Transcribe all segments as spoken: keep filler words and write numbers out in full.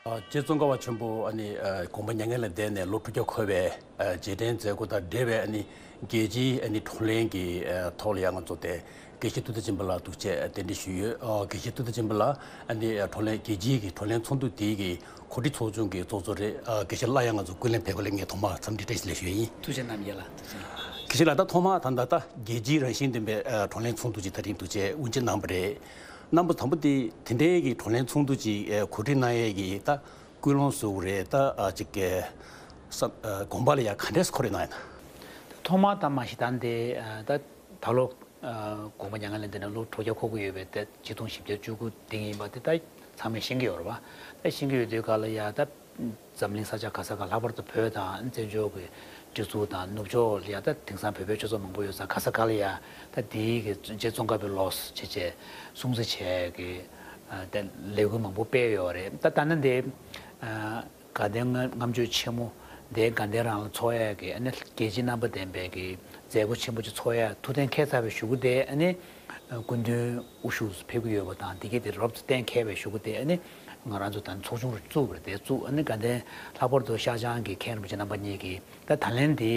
རྗེ་ཙོང་ཁ་པ་ཆེན་པོ་ཨ་ནི་དགོངས་པ་མྱ་ངན་ལས་འདས་ནས་ལོ་དྲུག་བརྒྱ་འཁོར་བའི་རྗེས་དྲན་མཛད་སྒོ་དང་འབྲེལ་བའི་ཨ་ནི་རྒྱལ་སྤྱིའི་ཨ་ནི་བགྲོ་གླེང་གི་ཐོག་ལ་ཡང་ང་ཚོ་དེ་དགེ་བཤེས་ཐུབ་བསྟན་སྦྱིན་པ་ལགས་ཐུགས་རྗེ་ཆེ་གདན་འདྲེན་ཞུས་ཡོད། དགེ་བཤེས་ཐུབ་བསྟན་སྦྱིན་པ་ལགས་ཨ་ནི་བགྲོ་གླེང་རྒྱལ་སྤྱིའི་གི་བགྲོ་གླེང་ཚོགས་འདུ་དེའི་གི་གོ་སྒྲིག་ཚོགས་ཆུང་གི་ཚོགས་གཙོ་རེད། དགེ་བཤེས་ལགས་ཡང་ང་ཚོ་སྐུ་ལས་ཕེབས་པ་ལ་ངས་ཐོག་མར་འཚམས་འདྲི་བཀྲ་ཤིས་བདེ་ལེགས་ཞུ་ཡ་ཡིན། ཐུགས་རྗེ་གནང་། ཡ་ལ་ཐུགས་རྗེ་གནང་། དགེ་བཤེས་ལགས་ད་ཐོག་མར་ད་ལྟ་ད་རྒྱལ་སྤྱིའི་རང་བཞིན་ལྡན་པའི་བགྲོ་གླེང་ཚོགས་འདུ་ཅིག་ད་རིང་ཐུགས་རྗེ་དབུ་འབྱེད་གནང་བ་རེད། རྣམ་པ་དང་པོ་དེ་དེ་འདྲའི་གི་བགྲོ་གླེང་ཚོགས་འདུ་ཅིག་གོ་སྒྲིག་གནང་ཡས་གི་ད་ཀུན་སློང་བཟོ་དགོས་རེད། ད་ཅིག་གི་བསམ་དགོངས་པ་ལ་ཡ་ག་འདྲས་འཁོར་ཡོད་ན་ཡིན་ན། ཐོག་མར་ད་མ་གཞི་ད་འདི་ད་ད་ལོ་དགོངས་པ་མྱ་ངན་ལས་འདས་ནས་ལོ་དྲུག་བརྒྱ་འཁོར་གྱི་ཡོད་པའི་ད་ཆིག་སྟོང་བཞི་བརྒྱ་བཅུ་དགུ་དེ་ཡིན་པ་དེ་ད་ཚང་མས་ཤེས་ཀྱི་ཡོད་རེད་བ། ད་ཤེས་ཀྱི་ཡོད་དུས་ག་ལ་ཡ་ད་འཛམ་གླིང་ས་ཆ་ག་ས་ག་ལྷག་པར་དུ་བོད་དང་བཙན་བྱོལ་གྱི་སྒྲིག་འཛུགས་དང་ནུབ་ཕྱོགས་ལ་ཡ་ད་དེང་སང་བོད་པའི་ཆོས་ཚོགས་མང་པོ་ཡོད་ས་ག་ས་ག་ལ་ཡ་ད་དེའི་གི་རྗེ་ཙོང་ཁ་པའི་ལོ་བྱས་བྱས་སྲུང་བརྩི་བྱས་གི་ད་ལས་འགུལ་མང་པོ་སྤེལ་ཡོད་རེད། ད་ད་ནི་འདི་དགའ་ལྡན་ལྔ་མཆོད་ཆེན་མོ་འདི་དགའ་ལྡན་རང་ལ་ཚོགས་ཡ་གི་ཨ་ནི་རྒྱལ་སྤྱིའི་རྣམ་པ་ལྡན་པའི་གི་མཛད་སྒོ་ཆེན་པོ་ཅིག་ཚོགས་ཡ་ཐུགས་གཏན་འཁེལ་ཚར་བའི་གཞུག་གུ་དེ་ཨ་ནི་སྐུ་མདུན་དབུ་བཞུགས་སུ་ཕེབས་ཀྱི་ཡོད་པ་དང་དེ་གས་དེ་རོབ་ཙམ་གཏན་འཁེལ་བའི་གཞུག་གུ་དེ་ཨ་ནི་ང་རང་ཚོ་ད་ནི་ཚོགས་ཆུང་རུ་བཙུགས་པ་རེད། དེ་བཙུགས་ཨ་ནི་དགའ་ལྡན་ལྷག་པར་དུ་ཤར་བྱང་གི་མཁན་རིན་པོ་ཆེ་རྣམ་པ་གཉིས་ཀྱིས་ད་ད་ལན་འདི་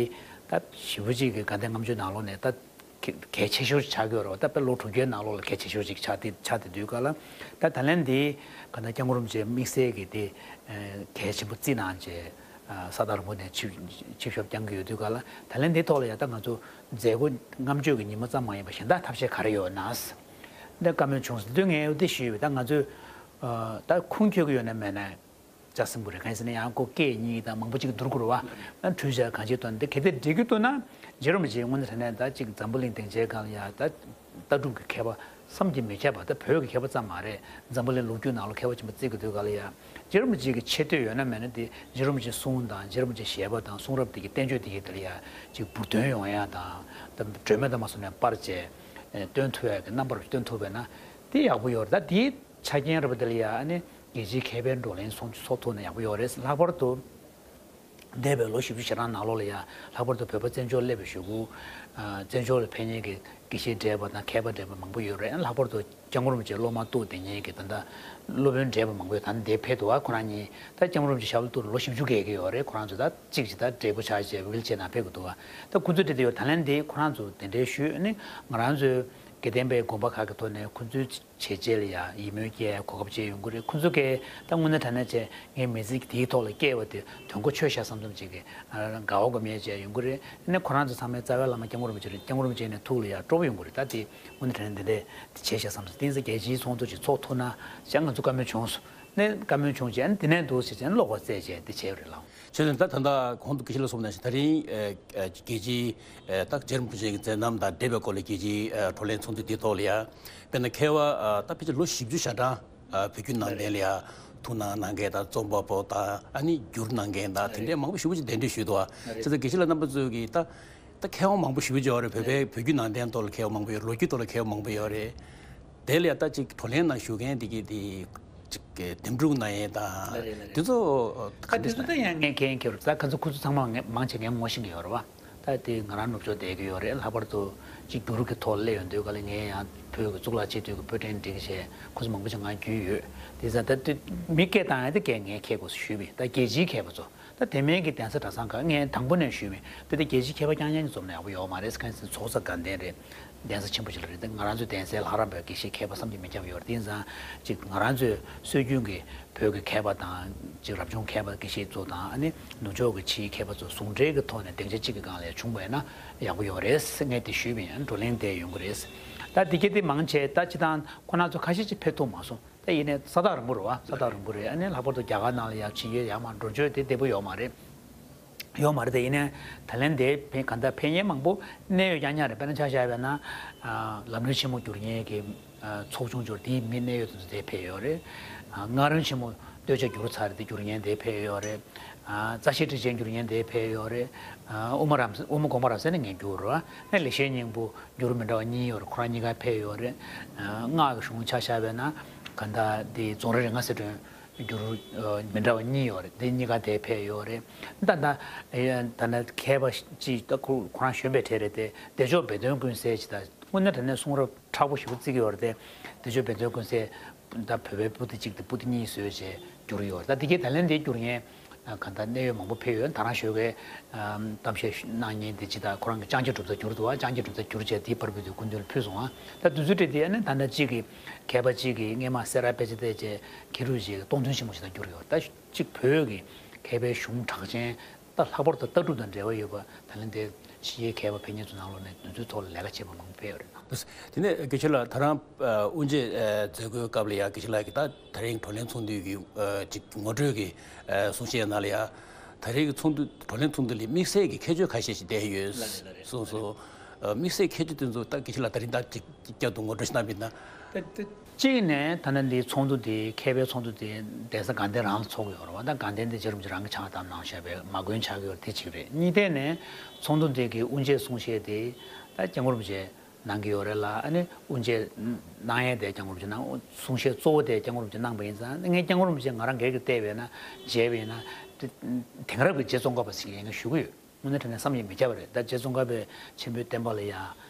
ད་ཞེ་པོ་ཅིག་གི་དགའ་ལྡན་ལྔ་མཆོད་ནང་ལོགས་ནས་ད་གལ་ཆེ་ཤོས་ཆགས་ཀྱི་ཡོད་རེད་བ། ད་དཔེ་ལོ་དྲུག་བརྒྱའི་ནང་ལོགས་ལ་གལ་ཆེ་ཤོས་ཅིག་ཆགས་ཏེ་ཆགས་ཏེ་དུས་སྐབས་ལ་ད་ད་ལན་འདི་ག་ད་སྐྱབས་མགོན་རིན་པོ་ཆེ་དམིགས་བསལ་གྱི་དེ་གལ་ཆེན་པོ་བརྩིས་གནང་བྱས། ས་དང་རི་མོ་ནས་ཆིབས་ཆིབས་ཞབས་བསྐྱངས་ཀྱི་ཡོད་དུས་ག་ལ་ད་ལན་འདིའི་ཐོག་ལ་ཡ་ད་ང་ཚོ་མཛད་སྒོ་ལྔ་མཆོད་ཀྱི་ཉིན་མོ་ཙམ་མ་ཡིན་པ་གཞན་དག་ཐབས་ཤེས་ག་རེ་ཡོད་ན། འདི་བཀའ་མོལ་བྱུང་སོང་དུས་ངས་འདི་ཞུས་པ་ད་ང་ཚོས་ད་ཁུངས་འཁྱོལ་གྱི་ཡོད་ན་མེད་ན་ཅག་སེམས་ཁུར་རེ་གང་ཡིན་ཟེར་ན་ཡང་ཁོ་སྐད་གཉིས་དང་མང་པོ་ཅིག་བསྡུར་དགོས་རེད་བ། ཨ་འཕྲུལ་ཆས་གང་ཅིའི་ཐོག་ནས་འདི་གལ་ཏེ་འགྲིག་རྒྱུ་འདུག་ན་རྗེ་རིན་པོ་ཆེའི་དངོས་གནས་དྲང་གནས་ད་ཅིག་འཛམ་བུ་གླིང་སྡིངས་ཆའི་སྒང་ལ་ཡ་ད་ལྟ་གྲུབ་ཀྱི་མཁས་པ་བསམ་གྱིས་མི་ཁྱབ་པ་ད་བོད་ཀྱི་མཁས་པ་ཙམ་མ་རེད། འཛམ་བུ་གླིང་ལོ་རྒྱུས་ནང་ལ་མཁས་པ་ཆེན་པོ་བརྩི་གི་འདུག་ག་ལ་ཡ། རྗེ་རིན་པོ་ཆེ་གི་ཆེ་བསྟོད་ཡོད་ན་མེད་ན་དེ་རྗེ་རིན་པོ་ཆེའི་གསུང་དང་རྗེ་རིན་པོ་ཆེའི་བཞེད་པ་དང་གསུང་རབ་དེ་གི་བསྟན་བཅོས་དེ་གི་དེ་ལ་ཡ་ཅིག་འབུར་འདོན་ཡོང་ཡ་དང་ད་སྒྲོན་མེ་དང་མ་སོང་ནས་སྤར་བྱས་སྟོན་ཐུབ་ཡ་གི་རྣམ་པར་སྟོན་ཐུབ་པས་ན་དེ་ཡག་པོ་ཡོད་རེད། ད་དེའི་ཆ་རྐྱེན་རེད་པ། དེ་ལ་ཡ་ཨ་ནི་རྒྱལ་སྤྱིའི་མཁས་པའི་བགྲོ་གླེང་ཚོགས་ཚོགས་ཐུབ་ན་ཡག་པོ་ཡོད་རེད། ལྷག་པར་དུ་འདས་པའི་ལོ་བཞི་བཅུ་ཞེ་གྲངས་ནང་ལོགས་ལ་ཡ་ལྷག་པར་དུ་བོད་པ་བཙན་བྱོལ་སླེབས་པའི་གཞུག་གུ་བཙན་བྱོལ་ལ་ཕེབས་མཁན་གྱི་དགེ་བཤེས་བགྲེས་པ་དང་མཁས་པ་བགྲེས་པ་མང་པོ་ཡོད་རེད། ལྷག་པར་དུ་སྐྱབས་མགོན་རིན་པོ་ཆེའི་སློབ་མ་གཏོགས་དེ་ཉིད་ཀྱི་ད་ལྟ་སློབ་དཔོན་བགྲེས་པ་མང་པོས་ད་ནི་འདིར་ཕེབས་འདུག་བ། ཁོ་རང་གཉིས་ད་སྐྱབས་མགོན་རིན་པོ་ཆེའི་ཞབས་ལ་གཏུགས་ལོ་བཞི་བཅུ་བརྒལ་གྱི་ཡོད་རེད། ཁོ་རང་ཚོ་ད་གཅིག་ཅིག་ད་བགྲེས་པོ་ཆགས་བྱས་ཝིལ་ཆེར་ནང་ཕེབས་ཀྱི་འདུག་བ། ད་ཁོ་ཚོས་བྲིས་བསྡད་ཡོད། ད་ལན་འདི་ཁོ་རང་ཚོ་དེ་འདྲའི་ཞུས་ནི་ང་རང་ཚོའི་དགེ་ལྡན་པའི་དགོན་པ་ཁག་གི་ཐོག་ནས་ཁོ་ཚོའི་བྱས་རྗེས་ལ་ཡ་ཡིད་སྨོན་སྐྱེ་གོ་སྐབས་བྱས་ཡོང་གི་རེད། ཁོ་ཚོ་གས་ད་དངོས་གནས་དྲང་གནས་བྱས་ངའི་མི་ཚེ་དེའི་ཐོག་ལ་སྐྱེལ་བ་དེ་དོན་གོ་ཆོད་ཤག་བསམ་བསམ་ཅིག་གི་དགའ་བ་དགའ་མོས་བྱས་ཡོང་གི་རེད། ནི་ཁོ་རང་ཚོ་ཚང་མའི་རྩ་བའི་བླ་མ་སྐྱབས་མགོན་རིན་པོ་ཆེ་རེད། སྐྱབས་མགོན་རིན་པོ་ཆེ་ནས་ཐུགས་ལ་ཡ་སྤྲོ་པོ་ཡོང་གི་རེད། ད་དེ་དངོས་གནས་དྲང་གནས་འདི་འདྲས་དེ་བྱས་ཤག་བསམ་སོང་། དེ་ཚོ་རྒྱལ་སྤྱིའི་ཚོགས་འདུ་ཅིག་ཚོགས་ཐུབ་ན་ཤག་ང་ཚོ་བཀའ་མོལ་བྱུང་སོང་། ནས་བཀའ་མོལ་བྱུང་རྗེས་ཨ་ནི་དེ་ནས་འདུག་ཟེར་བྱས་ནས་བློ་ཁོག་རྩེད་བྱས་དེ་བྱས་རེད་ལགས། བྱས་ཙང་ད་ད་ལྟ་གོང་དུ་དགེ་བཤེས་ལགས་གསུངས་ནང་བཞིན་ད་རིང་ཨ་ཨ་རྒྱལ་སྤྱིའི་ཨ་ད་རྗེ་རིན་པོ་ཆེ་གི་མཛད་རྣམ་དང་འབྲེལ་བའི་སྐོར་ལ་རྒྱལ་སྤྱིའི་ཨ་བགྲོ་གླེང་ཚོགས་འདུ་འདིའི་ཐོག་ལ་ཡ་དཔེར་ན་མཁས་པ་ཨ་ད་ཕལ་ཆེར་ལོ་བཞི་བཅུ་ཞེ་གྲངས་ཨ་བོད་བརྒྱུད་ནང་བསྟན་ལ་ཡ་ཐུགས་སྣང་གནང་མཁན་དང་རྩོམ་པ་པོ་དང་ཨ་ནི་བསྒྱུར་གནང་མཁན་དང་དེ་འདྲའི་མང་པོ་ཞེ་པོ་ཅིག་གདན་འདྲེན་ཞུས་འདུག་བ། བྱས་ཙང་དགེ་བཤེས་ལགས་རྣམ་པ་ཚོས་ཀྱིས་ད། ད་མཁས་དབང་མང་པོ་ཞེ་པོ་ཅིག་ཡོད་རེད། བོད་པའི་བོད་བརྒྱུད་ནང་བསྟན་ཐོག་ལ་མཁས་དབང་མང་པོ་ཡོད། ལོ་རྒྱུས་ཐོག་ལ་མཁས་དབང་མང་པོ་ཡོད་རེད། དེ་ལ་ཡ་ད་ཅིག་བགྲོ་གླེང་ནང་ཞུགས་མཁན་དེ་གི་དེ་ཅིག་གི་འདེམས་སྒྲུག་གནང་ཡས་དང་། ལགས་རེད། ལགས་རེད། དེ་ཚོ་ད་ག་དེ་འདྲས་ཚོ་ད་ཡང་ངས་མཁྱེན་གྱི་རེད། ད་ཁ་ཚོ་ཁུ་ཚོ་ཚང་མ་ངས་མང་ཆེ་ངས་ངོ་ཤེས་ཀྱི་ཡོད་རེད་བ། ད་དེ་ང་རང་ནུབ་ཕྱོགས་བསྡད་ཀྱི་ཡོད་རེད། ལྷག་པར་དུ་ཅིག་བསྒྱུར་གྱི་ཐོག་སླེབས་ཡོང་དུས་ག་ལ་ངས་ཡང་བོད་ཀྱི་གཙུག་ལག་སྤྱི་འཐུས་ཀྱི་པོད་ཕྲན་སྒྲིག་བྱས་ཁོ་ཚོ་མང་པོ་ཅིག་ང་རྒྱུས་ཡོད། དེ་ཙང་ད་དེ་མི་སྐད་བཏང་ཡ་དེ་སྐད་ངས་ཁྱེད་དགོས་སུ་ཞུས་པས། ད་རྒྱལ་སྤྱིའི་མཁས་པ་ཚོ། ད་དེ་མིན་གྱི་གདན་ས་གྲྭ་ཚང་ཁག་ངས་དང་པོ་ནས་ཞུས་མིན། ད་དེ་རྒྱལ་སྤྱིའི་མཁས་པ་རྐྱང་རྐྱང་གིས་འཛོམས་ན་ཡག་པོ་ཡོད་མ་རེད། གང་ཡིན་ཟེར་ན་ཚོགས་གཙོ་དགའ་ལྡན་རེད། གདན་ས་ཆེན་པོ་ཞིག་ལ་རེད། ད་ང་རང་ཚོའི་གདན་སའི་ལྷ་རམས་པའི་དགེ་བཤེས་མཁས་པ་བསམ་གྱིས་མི་ཁྱབ་ཡོད་རེད། དེ་ཡིན་ཙང་ཅིག་ང་རང་ཚོའི་སྲོལ་རྒྱུན་གྱི་བོད་ཀྱི་མཁས་པ་དང་ཅིག་རབ་བྱུང་མཁས་པ་དགེ་བཤེས་ཚོ་དང་ཨ་ནི་ནུབ་ཕྱོགས་ཀྱི་ཕྱིའི་མཁས་པ་ཚོ་ཟུང་འབྲེལ་གྱི་ཐོག་ནས་སྡིངས་ཆ་གཅིག་གི་སྒང་ལ་བྱུང་བ་ཡིན་ན་ཡག་པོ་ཡོད་རེད་ཟེར་ངས་དེ་ཞུས་པ་ཡིན། བགྲོ་གླེང་དེ་ཡོང་གི་རེད། ད་དེ་ག་དེ་མང་ཆེ་ད་སྤྱི་བཏང་ཁོ་རང་ཚོ་ཁ་ཤས་ཅིག་ཕེབས་ཐུབ་མ་སོང་། ད་ཡིན་ནའི་ས་ཐག་རིང་པོ་རེད་བ། ས་ཐག་རིང་པོ་རེད། ཨ་ནི་ལྷག་པར་དུ་རྒྱ་གར་ནང་ལ་ཡར་ཕྱིན་ཡོད་ཡར་མར་འགྲོ་བྱོས་དེ་བདེ་པོ་ཡོད་མ་རེད། ཡོད་མ་རེད། དེ་ཡིན་ནའི་ད་ལན་དེ་ཕན་གང་ལྟར་ཕན་ཡས་མང་པོ་གནད་ཡོད་རྐྱང་རྐྱང་རེད། དཔེར་ན་ཆ་བཞག་པ་ན་ལམ་རིམ་ཆེན་མོ་བསྒྱུར་མཁན་གྱི་ཚོགས་ཆུང་འབྱོར་དེའི་མི་གནད་ཡོད་དེ་ཚོ་དེ་ཕེབས་ཡོད་རེད། སྔགས་རིམ་ཆེན་མོ་སྟོད་ཆ་བསྒྱུར་ཚར་དེ་བསྒྱུར་མཁན་དེ་ཕེབས་ཡོད་རེད། རྩ་ཤེ་ཊཱིཀ་ཆེན་བསྒྱུར་མཁན་དེ་ཕེབས་ཡོད་རེད། དབུ་མ་རམ་དབུ་མ་དགོངས་པ་རབ་གསལ་ནས་ངས་བསྒྱུར་རེད་བ། ནས་ལེགས་བཤད་སྙིང་པོ་འགྱུར་མི་འདྲ་བ་གཉིས་ཡོད་རེད། ཁོ་རང་གཉིས་ཀ་ཕེབས་ཡོད་རེད། སྔགས་ཀྱི་གཞུང་ཆ་བཞག་པས་ན་ག་ད་དེ་རྫོང་རི་རིགས་ལྔ་གསེར་སྒྲོན་འགྱུར་མི་འདྲ་བ་གཉིས་ཡོད་རེད། དེ་གཉིས་ཀ་དེ་ཕེབས་ཡོད་རེད། ད་ད་ད་ནི་མཁས་པ་ཅིག་ད་ཁོ་ཁོ་རང་གཞོན་པའི་གྲས་རེད་དེ། བདེ་མཆོག་སྦས་དོན་ཀུན་གསལ་ཅིག་ད་དངོས་གནས་དྲང་གནས་གསུང་རབ་མཁྲེགས་པོ་ཞེ་པོ་བརྩི་གི་ཡོད་རེད་དེ། བདེ་མཆོག་སྦས་དོན་ཀུན་གསལ་ད་བོད་པའི་པོ་ཏི་གཅིག་དེ་པོ་ཏི་གཉིས་བཟོས་བྱས་ བསྒྱུར་ཡོད་རེད། ད་དེ་གའི་ད་ལན་དེ་བསྒྱུར་མཁན་གང་ལྟར་གནད་ཡོད་མང་པོ་ཕེབས་ཡོད། ད་རང་ཞོགས་ཀས་གཏམ་བཤད་གནང་མཁན་དེ་ཇི་ལྟར་ཁོ་རང་གི་ལྕང་སྐྱ་གྲུབ་རྩ་བསྒྱུར་འདུག་བ། ལྕང་སྐྱ་གྲུབ་རྩ་བསྒྱུར་བྱས་དེའི་བར་དུ་དེ་སྐུ་མདུན་ལ་ཕུལ་སོང་བ། ད་དུས་ཚོད་དེ་དེ་ནི་ད་ལྟ་གཅིག་གི་མཁས་པ་གཅིག་གིས་སྔས་མ་སེ་ར་དཔེ་ཆ་བལྟས་བྱས་མཁས་གྲུབ་ཅིག་གཏོང་མཐུན་ཆེན་མོ་ཞིག་ད་བསྒྱུར་ཡོད། ད་གཅིག་བོད་ཀྱི་མཁས་པའི་གཞུང་གྲགས་ཅན། ད་ལྷག་པར་དུ་ལྟ་གྲུབ་དང་འབྲེལ་བ་ཡོད་པ་ད་ལན་དེ་ཕྱི་རྒྱལ་མཁས་པ་ཕེབས་མཁན་ཚོའི་ནང་ལོགས་ནས་དུས་ཚོད་ཐོག་ལ་ལས་ཀ་བྱེད་པ་མང་པོ་ཕེབས་ཡོད་རེད། དེ་ནས་དགེ་བཤེས་ལགས་ད་རང་དབུ་འབྱེད་མཛད་སྒོའི་སྐབས་ལ་ཡང་དགེ་བཤེས་ལགས་ཀྱིས་ད་དེ་རིང་བགྲོ་གླེང་ཚོགས་འདུའི་གི་ཅིག་ངོ་སྤྲོད་ཀྱི་གསུང་བཤད་ནང་ལ་ཡང་ད་རེས་ཀྱི་ཚོགས་འདུ་བགྲོ་གླེང་ཚོགས་འདུ་ལ་དམིགས་བསལ་གྱི་ཁྱད་ཆོས་ཁ་ཤས་ཤིག་ལྡན་ཡོད་གསུངས་སོང་། དམིགས་བསལ་ཁྱད་ཆོས་དེ་ཚོ་ད་དགེ་བཤེས་ལགས་ད་རིང་ད་ཅིག་བསྐྱར་དུ་ངོ་སྤྲོད་ཞིག་གནང་བ་ཡིན་ན། གཅིག་ནས་ད་ནི་འདིའི་ཚོགས་འདུ་དེ་མཁས་པའི་ཚོགས་འདུ་དེ་གདན་ས་དགའ་ལྡན་རང་ལ་ཚོགས་ཀྱི་ཡོད་རེད་བ། ད་དགའ་ལྡན་དེ་རྗེ་རིན་པོ་ཆེ་རང་གིས་ཕྱག་བཏབ་གནང་བཞག་པའི་མ་དགོན་ཆགས་ཀྱི་ཡོད་རེད། དེ་གཅིག་རེད། གཉིས་ཐད་ནས་ཚོགས་འདུ་དེ་གི་དབུ་འབྱེད་གསུང་བཤད་དེ་ད་སྐྱབས་མགོན་རིན་པོ་ཆེ་གནང་གི་ཡོད་རེད་ལ། ཨ་ནི་དབུ་འབྱེད་གནང་ཡས་དེ་སྐྱབས་མགོན་རིན་པོ་ཆེ་གནང་། གསུང་བཤད་གཙོ་བོ་དེ་སྐྱབས་མགོན་རིན་པོ་ཆེ་གནང་པ་ཡིན་ཙང་ངས་སྐྱབས་མགོན་རིན་པོ་ཆེ་ང་རང་སྒེར་གྱིས་བལྟས་པས་ན་མཇལ་བས་ན་དེང་རབས་ཀྱི་རྗེ་ཙོང་ཁ་པ་ཞིག་ཡིན་ངེས་ཞུ་གི་ཡོད། དངོས་གནས་དྲང་གནས་བསམ་གྱིས་མི་ཁྱབ་པ་རེད། ད་རྗེ་ཙོང་ཁ་པའི་ཆེན་པོའི་བསྟན་པ་ལ་ཡང་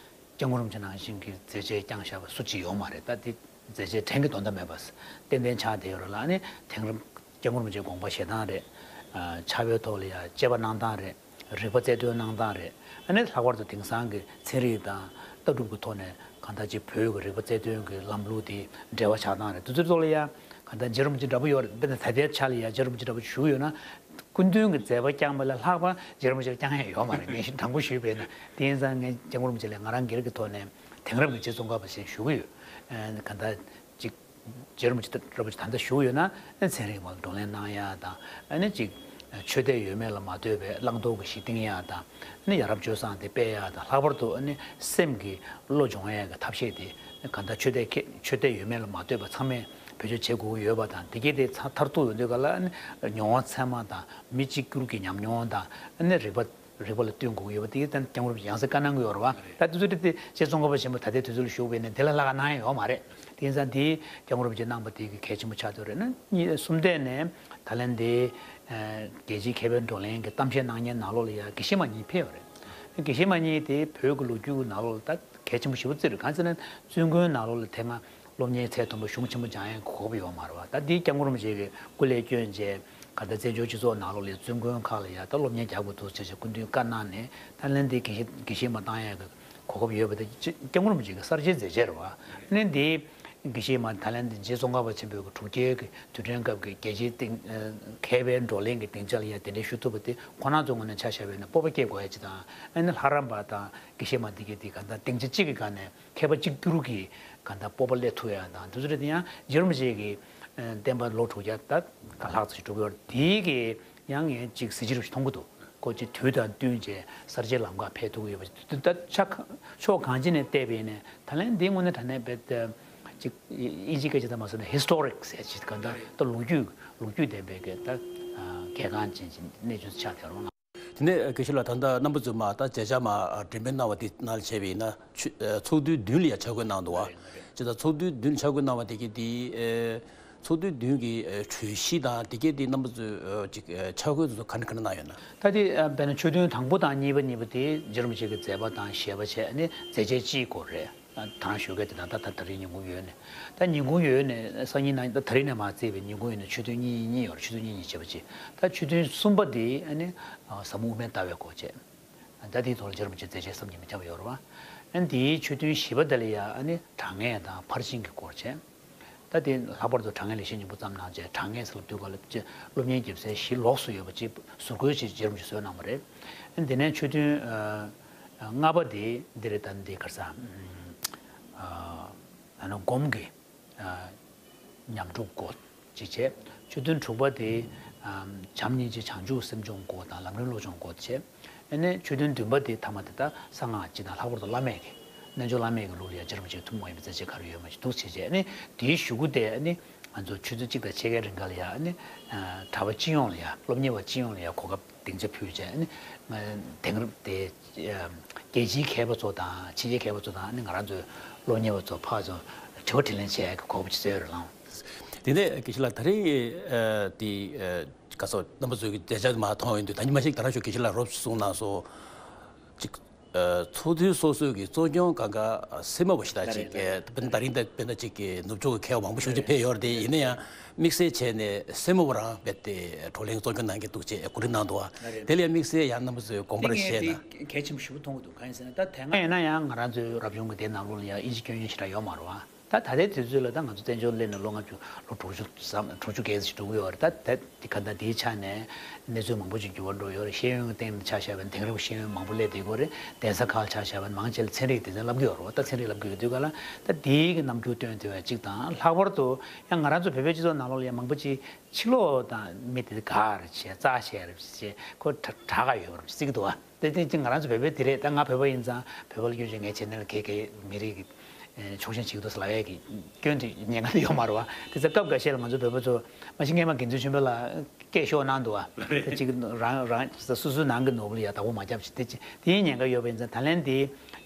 སྐྱབས་མགོན་རིན་པོ་ཆེ་ནང་བཞིན་གྱི་མཛད་རྗེས་བསྐྱངས་བཞག་པ་སུ་གཅིག་ཡོད་མ་རེད། ད་འདི་མཛད་རྗེས་དྲན་གྱི་དོན་དག་མེད་པ་ཏན་ཏན་ཆགས་བསྡད་ཡོད་རེད་ལ། ཨ་ནི་དེང་རབས་སྐྱབས་མགོན་རིན་པོ་ཆེའི་དགོངས་པ་བཞེས་སྟངས་རེད། ཨ་ཕྱག་དཔེའི་ཐོག་ལ་ཡང་དཔྱད་པ་གནང་སྟངས་རེད། རིག་པ་རྩལ་འདོན་གནང་སྟངས་རེད། ཨ་ནི་ལྷག་པར་དུ་དེང་སང་གི་ཚན་རིག་དང་ལྟ་གྲུབ་ཀྱི་ཐོག་ནས་གང་ལྟར་ཅིག་བོད་ཀྱི་རིག་པ་རྩལ་འདོན་གྱི་ལམ་ལུགས་དེ་འབྲེལ་བ་ཆགས་སྟངས་རེད། དེ་ཚོའི་ཐོག་ལ་ཡང་གང་ལྟར་རྗེ་རིན་པོ་ཆེ་འདྲ་པོ་ཡོད་རེད། དཔེར་ན་ད་ལྟའི་ཆ་ལ་ཡང་རྗེ་རིན་པོ་ཆེ་འདྲ་པོ་བཞུགས་ཡོད་ན། སྐུ་མདུན་གྱི་མཛད་པ་བསྐྱངས་པ་ལས་ལྷག་པ་རྗེ་རིན་པོ་ཆེར་བསྐྱང་ཡ་ཡོད་མ་རེད། ངས་དྲང་པོ་ཞུས་པས་ན། དེ་ཡིན་ཙང་ངས་སྐྱབས་མགོན་རིན་པོ་ཆེ་ལ་ང་རང་སྒེར་གྱི་ཐོག་ནས་དེང་རབས་ཀྱི་རྗེ་ཙོང་ཁ་པ་ཞེས་ཞུ་གི་ཡོད། ཨ་གང་ལྟར་ཅིག་རྗེ་རིན་པོ་ཆེ་འདྲ་པོ་ཅིག་ད་ལྟ་བཞུགས་ཡོད་ན་ཚན་རིག་པ་ལ་བགྲོ་གླེང་གནང་ཡ་དང་། ཨ་ནི་ཅིག་ཆོས་དད་ཡོད་མེད་ལ་མ་ལྟོས་པའི་བླང་དོར་གྱི་གཞི་བཏིང་ཡ་དང་། ཨ་ནི་ཡ་རབས་སྤྱོད་བཟང་དེ་སྤེལ་ཡ་དང་། ལྷག་པར་དུ་ཨ་ནི་སེམས་ཀྱི་བློ་སྦྱོང་ཡ་གི་ཐབས་ཤེས་དེ་གང་ལྟར་ཆོས་དད་ཁེ་ཆོས་དད་ཡོད་མེད་ལ་མ་ལྟོས་པ་ཚང་མས་བེད་སྤྱོད་བྱེད་དགོས་ཀྱི་ཡོད་པ་དང་། དེ་གས་དེ་ཚ་མཐར་ཐུག་ཡོང་དུས་ག་ལ་ཨ་ནི་མྱོང་བ་ཚད་མ་དང་། མི་གཅིག་གྱུར་གྱི་ཉམས་མྱོང་དང་། ཨ་ནི་རིག་པ་རིག་པ་ལ་བསྟུན་དགོས་ཀྱི་ཡོད་པ་དེ་ད་སྐྱབས་མགོན་རིན་པོ་ཆེ་ཡང་སེ་བཀའ་གནང་གི་ཡོད་རེད་བ། ད་དེ་ཚོ་དེ་དེ་རྗེ་ཙོང་ཁ་པ་ཆེན་པོ་ད་ལྟའི་དུས་ཚོད་ལ་བཞུགས་པས་ནས་དེ་ལ་ལྷག་ག་གནང་ཡ་ཡོད་མ་རེད། དེ་ཡིན་ཙང་དེ་སྐྱབས་མགོན་རིན་པོ་ཆེ་གནང་པ་དེ་གི་གལ་ཆེན་པོ་ཆགས་བསྡད་རེད། ན་གཉིས་གསུམ་ཐད་ནས་ད་ལན་དེ་རྒྱལ་སྤྱིའི་མཁས་པའི་བགྲོ་གླེང་གི་གཏམ་བཤད་གནང་མཁན་ནང་ལོགས་ལ་ཡ་དགེ་བཤེས་མ་གཉིས་ཕེབས་ཡོད་རེད། དགེ་བཤེས་མ་གཉིས་དེ་བོད་ཀྱི་ལོ་རྒྱུས་ཀྱི་ནང་ལོགས་ལ་ད་གལ་ཆེན་པོ་ཞེ་པོ་བརྩི་རེད། གང་ཟེར་ན་བཙུན་དགོན་ནང་ལོགས་ལ་དེ་སྔ་སློབ་གཉེར་ཚད་མཐོན་པོ་གཞུང་ཆེན་པོ་སྦྱང་ཡས་གོ་སྐབས་ཡོད་མ་རེད་བ། ད་འདི་སྐྱབས་མགོན་རིན་པོ་ཆེ་གི་སྐུ་ལས་བསྐྱོན་རྗེས་ག་ད་བཙན་བྱོལ་སྤྱི་ཚོགས་ནང་ལོགས་ལ་བཙུན་དགོན་ཁག་ལ་ཡ་ད་སློབ་གཉེར་རྒྱག་དགོས་འདུག་ཟེར་བྱས་སྐུ་མདུན་བཀའ་གནང་ནས། ད་ལན་འདི་དགེ་བཤེས་དགེ་བཤེས་མ་བཏང་ཡས་གི་གོ་སྐབས་ཡོད་པ་དེ་སྐྱབས་མགོན་རིན་པོ་ཆེ་གི་གསར་བརྗེའི་མཛད་རྗེས་རེད་བ། ལན་འདི་དགེ་བཤེས་མ་ད་ལན་འདི་རྗེ་ཙོང་ཁ་པ་ཆེན་པོའི་གི་དྲུག་བརྒྱའི་གི་དུས་དྲན་སྐབས་ཀྱི་རྒྱལ་སྤྱིའི་སྟེང་མཁས་པའི་བགྲོ་གླེང་གི་སྡིངས་ཆ་ལ་ཡ་གདན་འདྲེན་ཞུ་ཐུབ་པ་དེ་ཁོང་རྣམ་ཚོའི་ངོས་ནས་ཆ་བཞག་པ་ཡིན་ན་སྤོབས་པ་སྐྱེ་དགོས་ཡ་ཅིག་དང་། ཨ་ནི་ལྷ་རམས་པ་དང་དགེ་བཤེས་མ་འདི་གས་དེ་ག་ད་སྡིངས་ཆ་གཅིག་གི་སྒང་ནས་མཁས་པ་གཅིག་གྱུར་གྱི་གང་ལྟར་སྤོབས་པ་སླེབས་ཐུབ་ཡ་དང་། དེ་ཚོ་རེད་དེ་ཡང་རྗེ་རིན་པོ་ཆེ་གི་བསྟན་པ་ལོ་དྲུག་བརྒྱ་ད་ག་ལྷག་ཙམ་ཞིག་འགྲོ་གི་ཡོད་རེད། དེའི་གི་ཡང་ངས་ཅིག་གཟི་བརྗིད་རུ་མཐོང་གི་འདུག་ཁོ་ཅིག་དུས་དང་བསྟུན་བྱས་གསར་བརྗེའི་ལམ་ཁར་ཕེབས་ཐུབ་ཀྱི་ཡོད་པ་ཅིག་ད་ཆ་ཕྱོགས་གང་ཅི་ནས་བལྟས་པ་ཡིན་ནའི་ད་ལན་འདི་དངོས་གནས་དྲང་གནས་རྦད་དེ་ཅིག་དབྱིན་ཇིའི་སྐད་ཆ་ད་མ་ཟེར་ན་ཧི་སི་ཊོ་རིག་ཟེར་ཅིག་གང་ལྟར་ད་ལོ་རྒྱུས་ལོ་རྒྱུས་ལྡན་པའི་གི་ད་གལ་འགངས་ཅན་གྱི་གནས་ཚུལ་ཆགས་བསྡད་རོགས་གནང་། དེ་ནས་དགེ་བཤེས་ལགས་ད་ལྟ་རྣམ་པ་ཚོས་མ་ད་མཇལ་ཆ་མ་འགྲེམས་སྤེལ་གནང་བ་དེ་ནང་ལ་བྱས་པ་ཡིན་ན་ཆུ་ཚོགས་འདུའི་མདུན་ལ་ཡང་ཕྱག་འཁོད་གནང་འདུག་བ། ཅེས་ད་ཚོགས་འདུའི་མདུན་ལ་ཕྱག་འཁོད་གནང་བ་དེ་གི་དེ་ཚོགས་འདུའི་མདུན་གྱི་གྲོས་གཞི་དང་དེ་གའི་དེ་རྣམ་པ་ཚོས་ཅིག་ཕྱག་འཁོད་དེ་ཚོ་ག་འདྲ་ག་འདྲ་གནང་ཡོད་ན། ད་དེ་དཔེར་ན་ཆོས་ཐུན་དང་པོ་དང་གཉིས་པ་གཉིས་པ་དེ་རྗེ་རིན་པོ་ཆེ་གི་མཛད་པ་དང་བཞེད་པ་བྱས་ནས་མཛད་རྗེས་སྤྱིའི་སྐོར་རེད། ད་རང་ཞོགས་ཀས་དེ་དང་ད་ད་ད་རེས་ཉིན་གུང་ཡོལ་ནས། ད་ཉིན་གུང་ཡོལ་ནས་སང་ཉིན་ནང་ད་ད་རེས་ནས་མར་བརྩིས་པའི་ཉིན་གུང་ཡོལ་ནས་ཆོས་ཐུན་གཉིས་གཉིས་ཡོད་རེད། ཆོས་ཐུན་གཉིས་གཉིས་བྱས་པ་བྱས། ད་ཆོས་ཐུན་གསུམ་པ་དེ་ཨ་ནི་ཟབ་མོ་དབུ་མའི་ལྟ་བའི་སྐོར་བྱས། ད་དེའི་ཐོག་ལ་རྗེ་རིན་པོ་ཆེ་མཛད་རྗེས་བསམ་གྱིས་མི་ཁྱབ་པ་ཡོད་རེད་བ། ཨ་ནི་དེའི་ཆོས་ཐུན་བཞི་པ་དེ་ལ་ཡ་ཨ་ནི་དྲང་ངེས་དང་ཕར་ཕྱིན་གྱི་སྐོར་བྱས། ད་དེ་ལྷག་པར་དུ་དྲང་ངེས་ལེགས་བཤད་སྙིང་པོ་བརྩམས་གནང་བྱས། དྲང་ངེས་ཟེར་ལ་དུས་སྐབས་ལ་སློབ་གཉེར་རྒྱབ་སའི་གཞི་ལོགས་སུ་ཡོད་པ་ཅིག་ཟུར་བཀོད་ཅིག་རྗེ་རིན་པོ་ཆེས་བཟོས་གནང་བ་རེད། དེ་ནས་ཆོས་ཐུན་ལྔ་པ་དེ་འདི་རེད། ད་འདི་ག་རེ་ཟ། ཨ་ནི་སྒོམ་གྱི་ཉམས་སྒྲུབ་སྐོར་ཅིག་བྱས། ཆོས་ཐུན་དྲུག་པ་དེ་བྱམས་སྙིང་རྗེ་བྱང་ཆུབ་སེམས་སྦྱོང་སྐོར་དང་ལམ་རིམ་བློ་སྦྱོང་སྐོར་བྱས། ཨ་ནི་ཆོས་ཐུན་བདུན་པ་དེ་ཐ་མ་དེ་ད་གསང་སྔགས་སྤྱི་དང་ལྷག་པར་དུ་བླ་མེད་ཀྱི་རྣལ་འབྱོར་བླ་མེད་ཀྱི་ལུགས་ལ་ཡང་རྗེ་རིན་པོ་ཆེའི་ཐུན་མོང་མ་ཡིན་པའི་མཛད་རྗེས་ག་རེ་ཡོད་མེད་ཅིག་འདུག་བྱས་བྱས། ཨ་ནི་དེའི་གཞུག་གུ་དེ་ཨ་ནི་ང་ཚོ་ཆུ་ཚོད་གཅིག་དང་ཕྱེད་ཀའི་རིང་ག་ལ་ཡ་ཨ་ནི་གྲྭ་པ་སྤྱི་ཡོངས་ལ་ཡ་སློབ་གཉེར་བ་སྤྱི་ཡོངས་ལ་ཡ་གོ་སྐབས་སྡིངས་ཆ་ཕུལ་བྱས། ཨ་ནི་དེང་རབས་དེ་རྒྱལ་སྤྱིའི་མཁས་པ་ཚོ་དང་ཕྱི་རྒྱལ་མཁས་པ་ཚོ་དང་ཨ་ནི་ང་རང་ཚོའི་སློབ་གཉེར་བ་ཚོ་ཕར་ཚུར་དྲི་བ་དྲིས་ལན་བྱེད་ཡ་གི་གོ་སྐབས་ཅིག་བཟོས་ཡོད་རེད་ལགས། དེ་ནས་དགེ་བཤེས་ལགས་ད་རེས་དེ་ག་ཚོད་རྣམ་པ་ཚོའི་གི་མཛད་འཆར་མར་མཐོང་ཡོང་དུས་ད་ཉི་མ་ཞིག་ད་རང་ཤོག་དགེ་བཤེས་ལགས་རོབ་ཅིག་གསུངས་གནང་སོང་། ཅིག་ ཚོགས་འདུ་སོ་སོའི་གི་གཙོ་སྐྱོང་གང་ག་སེར་མོ་བ་ཞིག་ད་ཅིག་ད་རིང་ད་རིང་ད་དཔེར་ན་ཅིག་གི་ནུབ་ཕྱོགས་ཀྱི་མཁས་པ་མང་པོ་ཞིག་ཅིག་ཕེབས་ཡོད་རེད་དེ། ཡིན་ན་ཡང་དམིགས་བསལ་བྱས་ནས་སེར་མོ་བ་རང་རྦད་དེ་བགྲོ་གླེང་གཙོ་སྐྱོང་གནང་གི་འདུག་ཅེས་གོ་སྒྲིག་གནང་འདུག་བ། དེ་ལ་ཡང་དམིགས་བསལ་ཡང་རྣམ་པ་ཚོས་དགོངས་པ་རེ་བཞེས་ན། གལ་ཆེན་པོ་ཞེ་པོ་མཐོང་གི་འདུག་གང་ཡིན་ཟེར་ན་ད་དེ་སྔ་ཡིན་ན་ཡང་ང་རང་ཚོའི་རབ་བྱུང་གི་སྡེ་ནང་ལོགས་ལ་ཡང་དབྱིན་ཇི་སྐྱོན་ཡོན་ཞེ་དྲག་ཡོད་མ་རེད་བ། ད་ད་ལྟའི་དུས་ཚོད་ལ་ད་ང་ཚོ་བཙན་བྱོལ་སླེབས་ནས་ལོ་ལྔ་བཅུ་ལོ་དྲུག་ཅུ་ཙམ་དྲུག་ཅུ་བརྒལ་ཙམ་ཞིག་འགྲོ་གི་ཡོད་རེད། ད་ད་དེ་ག་ད་དེའི་ཆ་ནས་གནས་ཚུལ་མང་པོ་ཅིག་འགྱུར་བ་འགྲོ་ཡོད་རེད། ཤེས་ཡོན་གྱི་སྟེང་ནས་ཆ་བཞག་པ་ན་དེང་རབས་ཤེས་ཡོན་མང་པོ་སླེབས་བསྡད་ཡོད་རེད། གདན་ས་ཁག་ལ་ཆ་བཞག་པ་ན་མང་ཆེ་ལ་ཚན་རིག་སྡེ་ཚན་བསླབ་ཀྱི་ཡོད་རེད་བ། ད་ཚན་རིག་བསླབ་ཀྱི་ཡོད་དུས་ག་ལ་ད་དེའི་གི་རྣམ་འགྱུར་སྟོན་བསྡད་པ་ཅིག་དང་། ལྷག་པར་དུ་ཡང་ང་རང་ཚོ་བོད་པའི་སྤྱི་ཚོགས་ནང་ལོགས་ལ་ཡང་མང་པོ་ཅིག་ཕྱི་ལོགས་དང་མི་དེ་ག་རེ་བྱས་རྩ་བྱས་རེ་བྱས་ཁོ་དྲག་ག་ཡོད་པ་རེད་བརྩི་གི་འདུག་བ། དེ་དེ་ཅིག་ང་རང་ཚོ་བོད་པའི་དེ་རེད། ད་ང་བོད་པ་ཡིན་ཙང་བོད་པ་ལ་སྐྱོན་བརྗོད་ངས་བྱས་ན་ལ་གེ་གེ་མི་རིགས་ཀྱི་ཕྱོགས་ཞེན་བྱེད་ཀྱི་འདུག་ཟེར་ལབ་ཡས་ཀྱི་སྐྱོན་དེ་ཉེན་ཁ་དེ་ཡོད་མ་རེད་བ། དེ་ཚེ་སྐབས་འགའ་ཤས་ལ་ང་ཚོ་བོད་པ་ཚོ་མ་གཞི་སྔས་མ་དགེ་འདུན་ཆོས་འཕེལ་ལགས་སྐད་ཤོར་གནང་འདུག་བ། དེ་ཅིག་རང་རང་སོ་སོའི་ནང་གི་ནོར་བུ་ལ་ཡ་བདག་པོ་མ་རྒྱབ་ཅིག་དེ་ཅིག་དེའི་ཉེན་ཁ་ཡོད་པ་ཡིན་ཙང་། ད་ལན་དེ་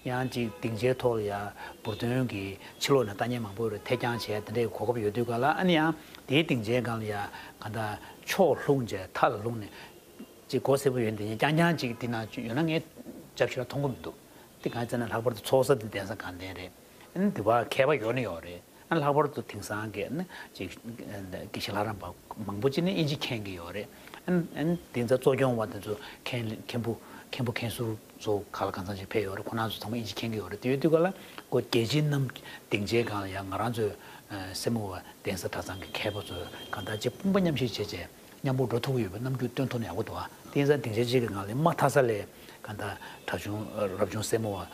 ཡང་ཅིག་སྡིངས་ཆའི་ཐོག་ལ་ཡ་འབུར་ཐོན་གྱི་ཕྱི་ལོགས་ནས་ལྟ་མཁན་མང་པོ་རེ་ཐད་རྐྱང་བྱས་དེ་འདྲའི་གོ་སྐབས་ཡོད་དུས་ག་ལ། ཨ་ནི་ཡང་དེའི་སྡིངས་ཆའི་སྒང་ལ་ཡ་ག་ད་ཕྱོགས་ལྷུང་བྱས་མཐའ་ལ་ལྷུང་ནས། ཅིག་མགོ་སེར་པོ་ཡོད་འདི་ཉིད་རྐྱང་རྐྱང་ཅིག་འདི་ན་ཡོད་ན་ངས་རྒྱབ་ཞིག་ལ་མཐོང་གི་མི་འདུག་དེ་གང་ཡིན་ཟེར་ན་ལྷག་པར་དུ་ཚོགས་ས་འདི་གདན་ས་དགའ་ལྡན་རེད། ཨ་ནི་འདི་བར་མཁས་པ་ཡོད་ནི་ཡོད་རེད། ཨ་ནི་ལྷག་པར་དུ་དེང་སང་གི་ཨ་ནི་ཅིག་དགེ་བཤེས་ལྷ་རམས་པ་མང་པོ་ཅིག་ནི་དབྱིན་ཇི་མཁྱེན་གྱི་ཡོད་རེད། ཨ་ནི་ཨ་ནི་དེང་སང་གཙོ་སྐྱོང་བ་དེ་ཚོ་མཁན་མཁན་པོ་མཁན་པོ་མཁན་ཟུར་ཚོ་ག་ལ་གང་འཚམ་ཅིག་ཕེབས་ཡོད་རེད། ཁོ་རང་ཚོ་ཚང་མ་དབྱིན་ཇི་མཁྱེན་གྱི་ཡོད་རེད། དེ་ཡོད་དུས་ག་ལ་ཁོ་རྒྱལ་སྤྱིའི་གནམ་སྡིངས་ཆའི་སྒང་ལ་ཡང་ང་རང་ཚོའི་སེར་མོ་བ་གདན་ས་གྲྭ་ཚང་གི་མཁས་པ་ཚོ་གང་ལྟར་ཅིག་དཔུང་པ་མཉམ་གཤིབ་བྱས་བྱས། མཉམ་པོ་འགྲོ་ཐུབ་ཀྱི་ཡོད་པའི་རྣམ་འགྱུར་སྟོན་ཐུབ་ན་ཡག་པོ་འདུག་ཨ། དེ་ཡིན་ཙང་སྡིངས་ཆ་གཅིག་གི་ནང་ལ་མ་མཐའ་ས་ལས་གང་ལྟར་གྲྭ་ཆུང་རབ་བྱུང་སེར་མོ་བ་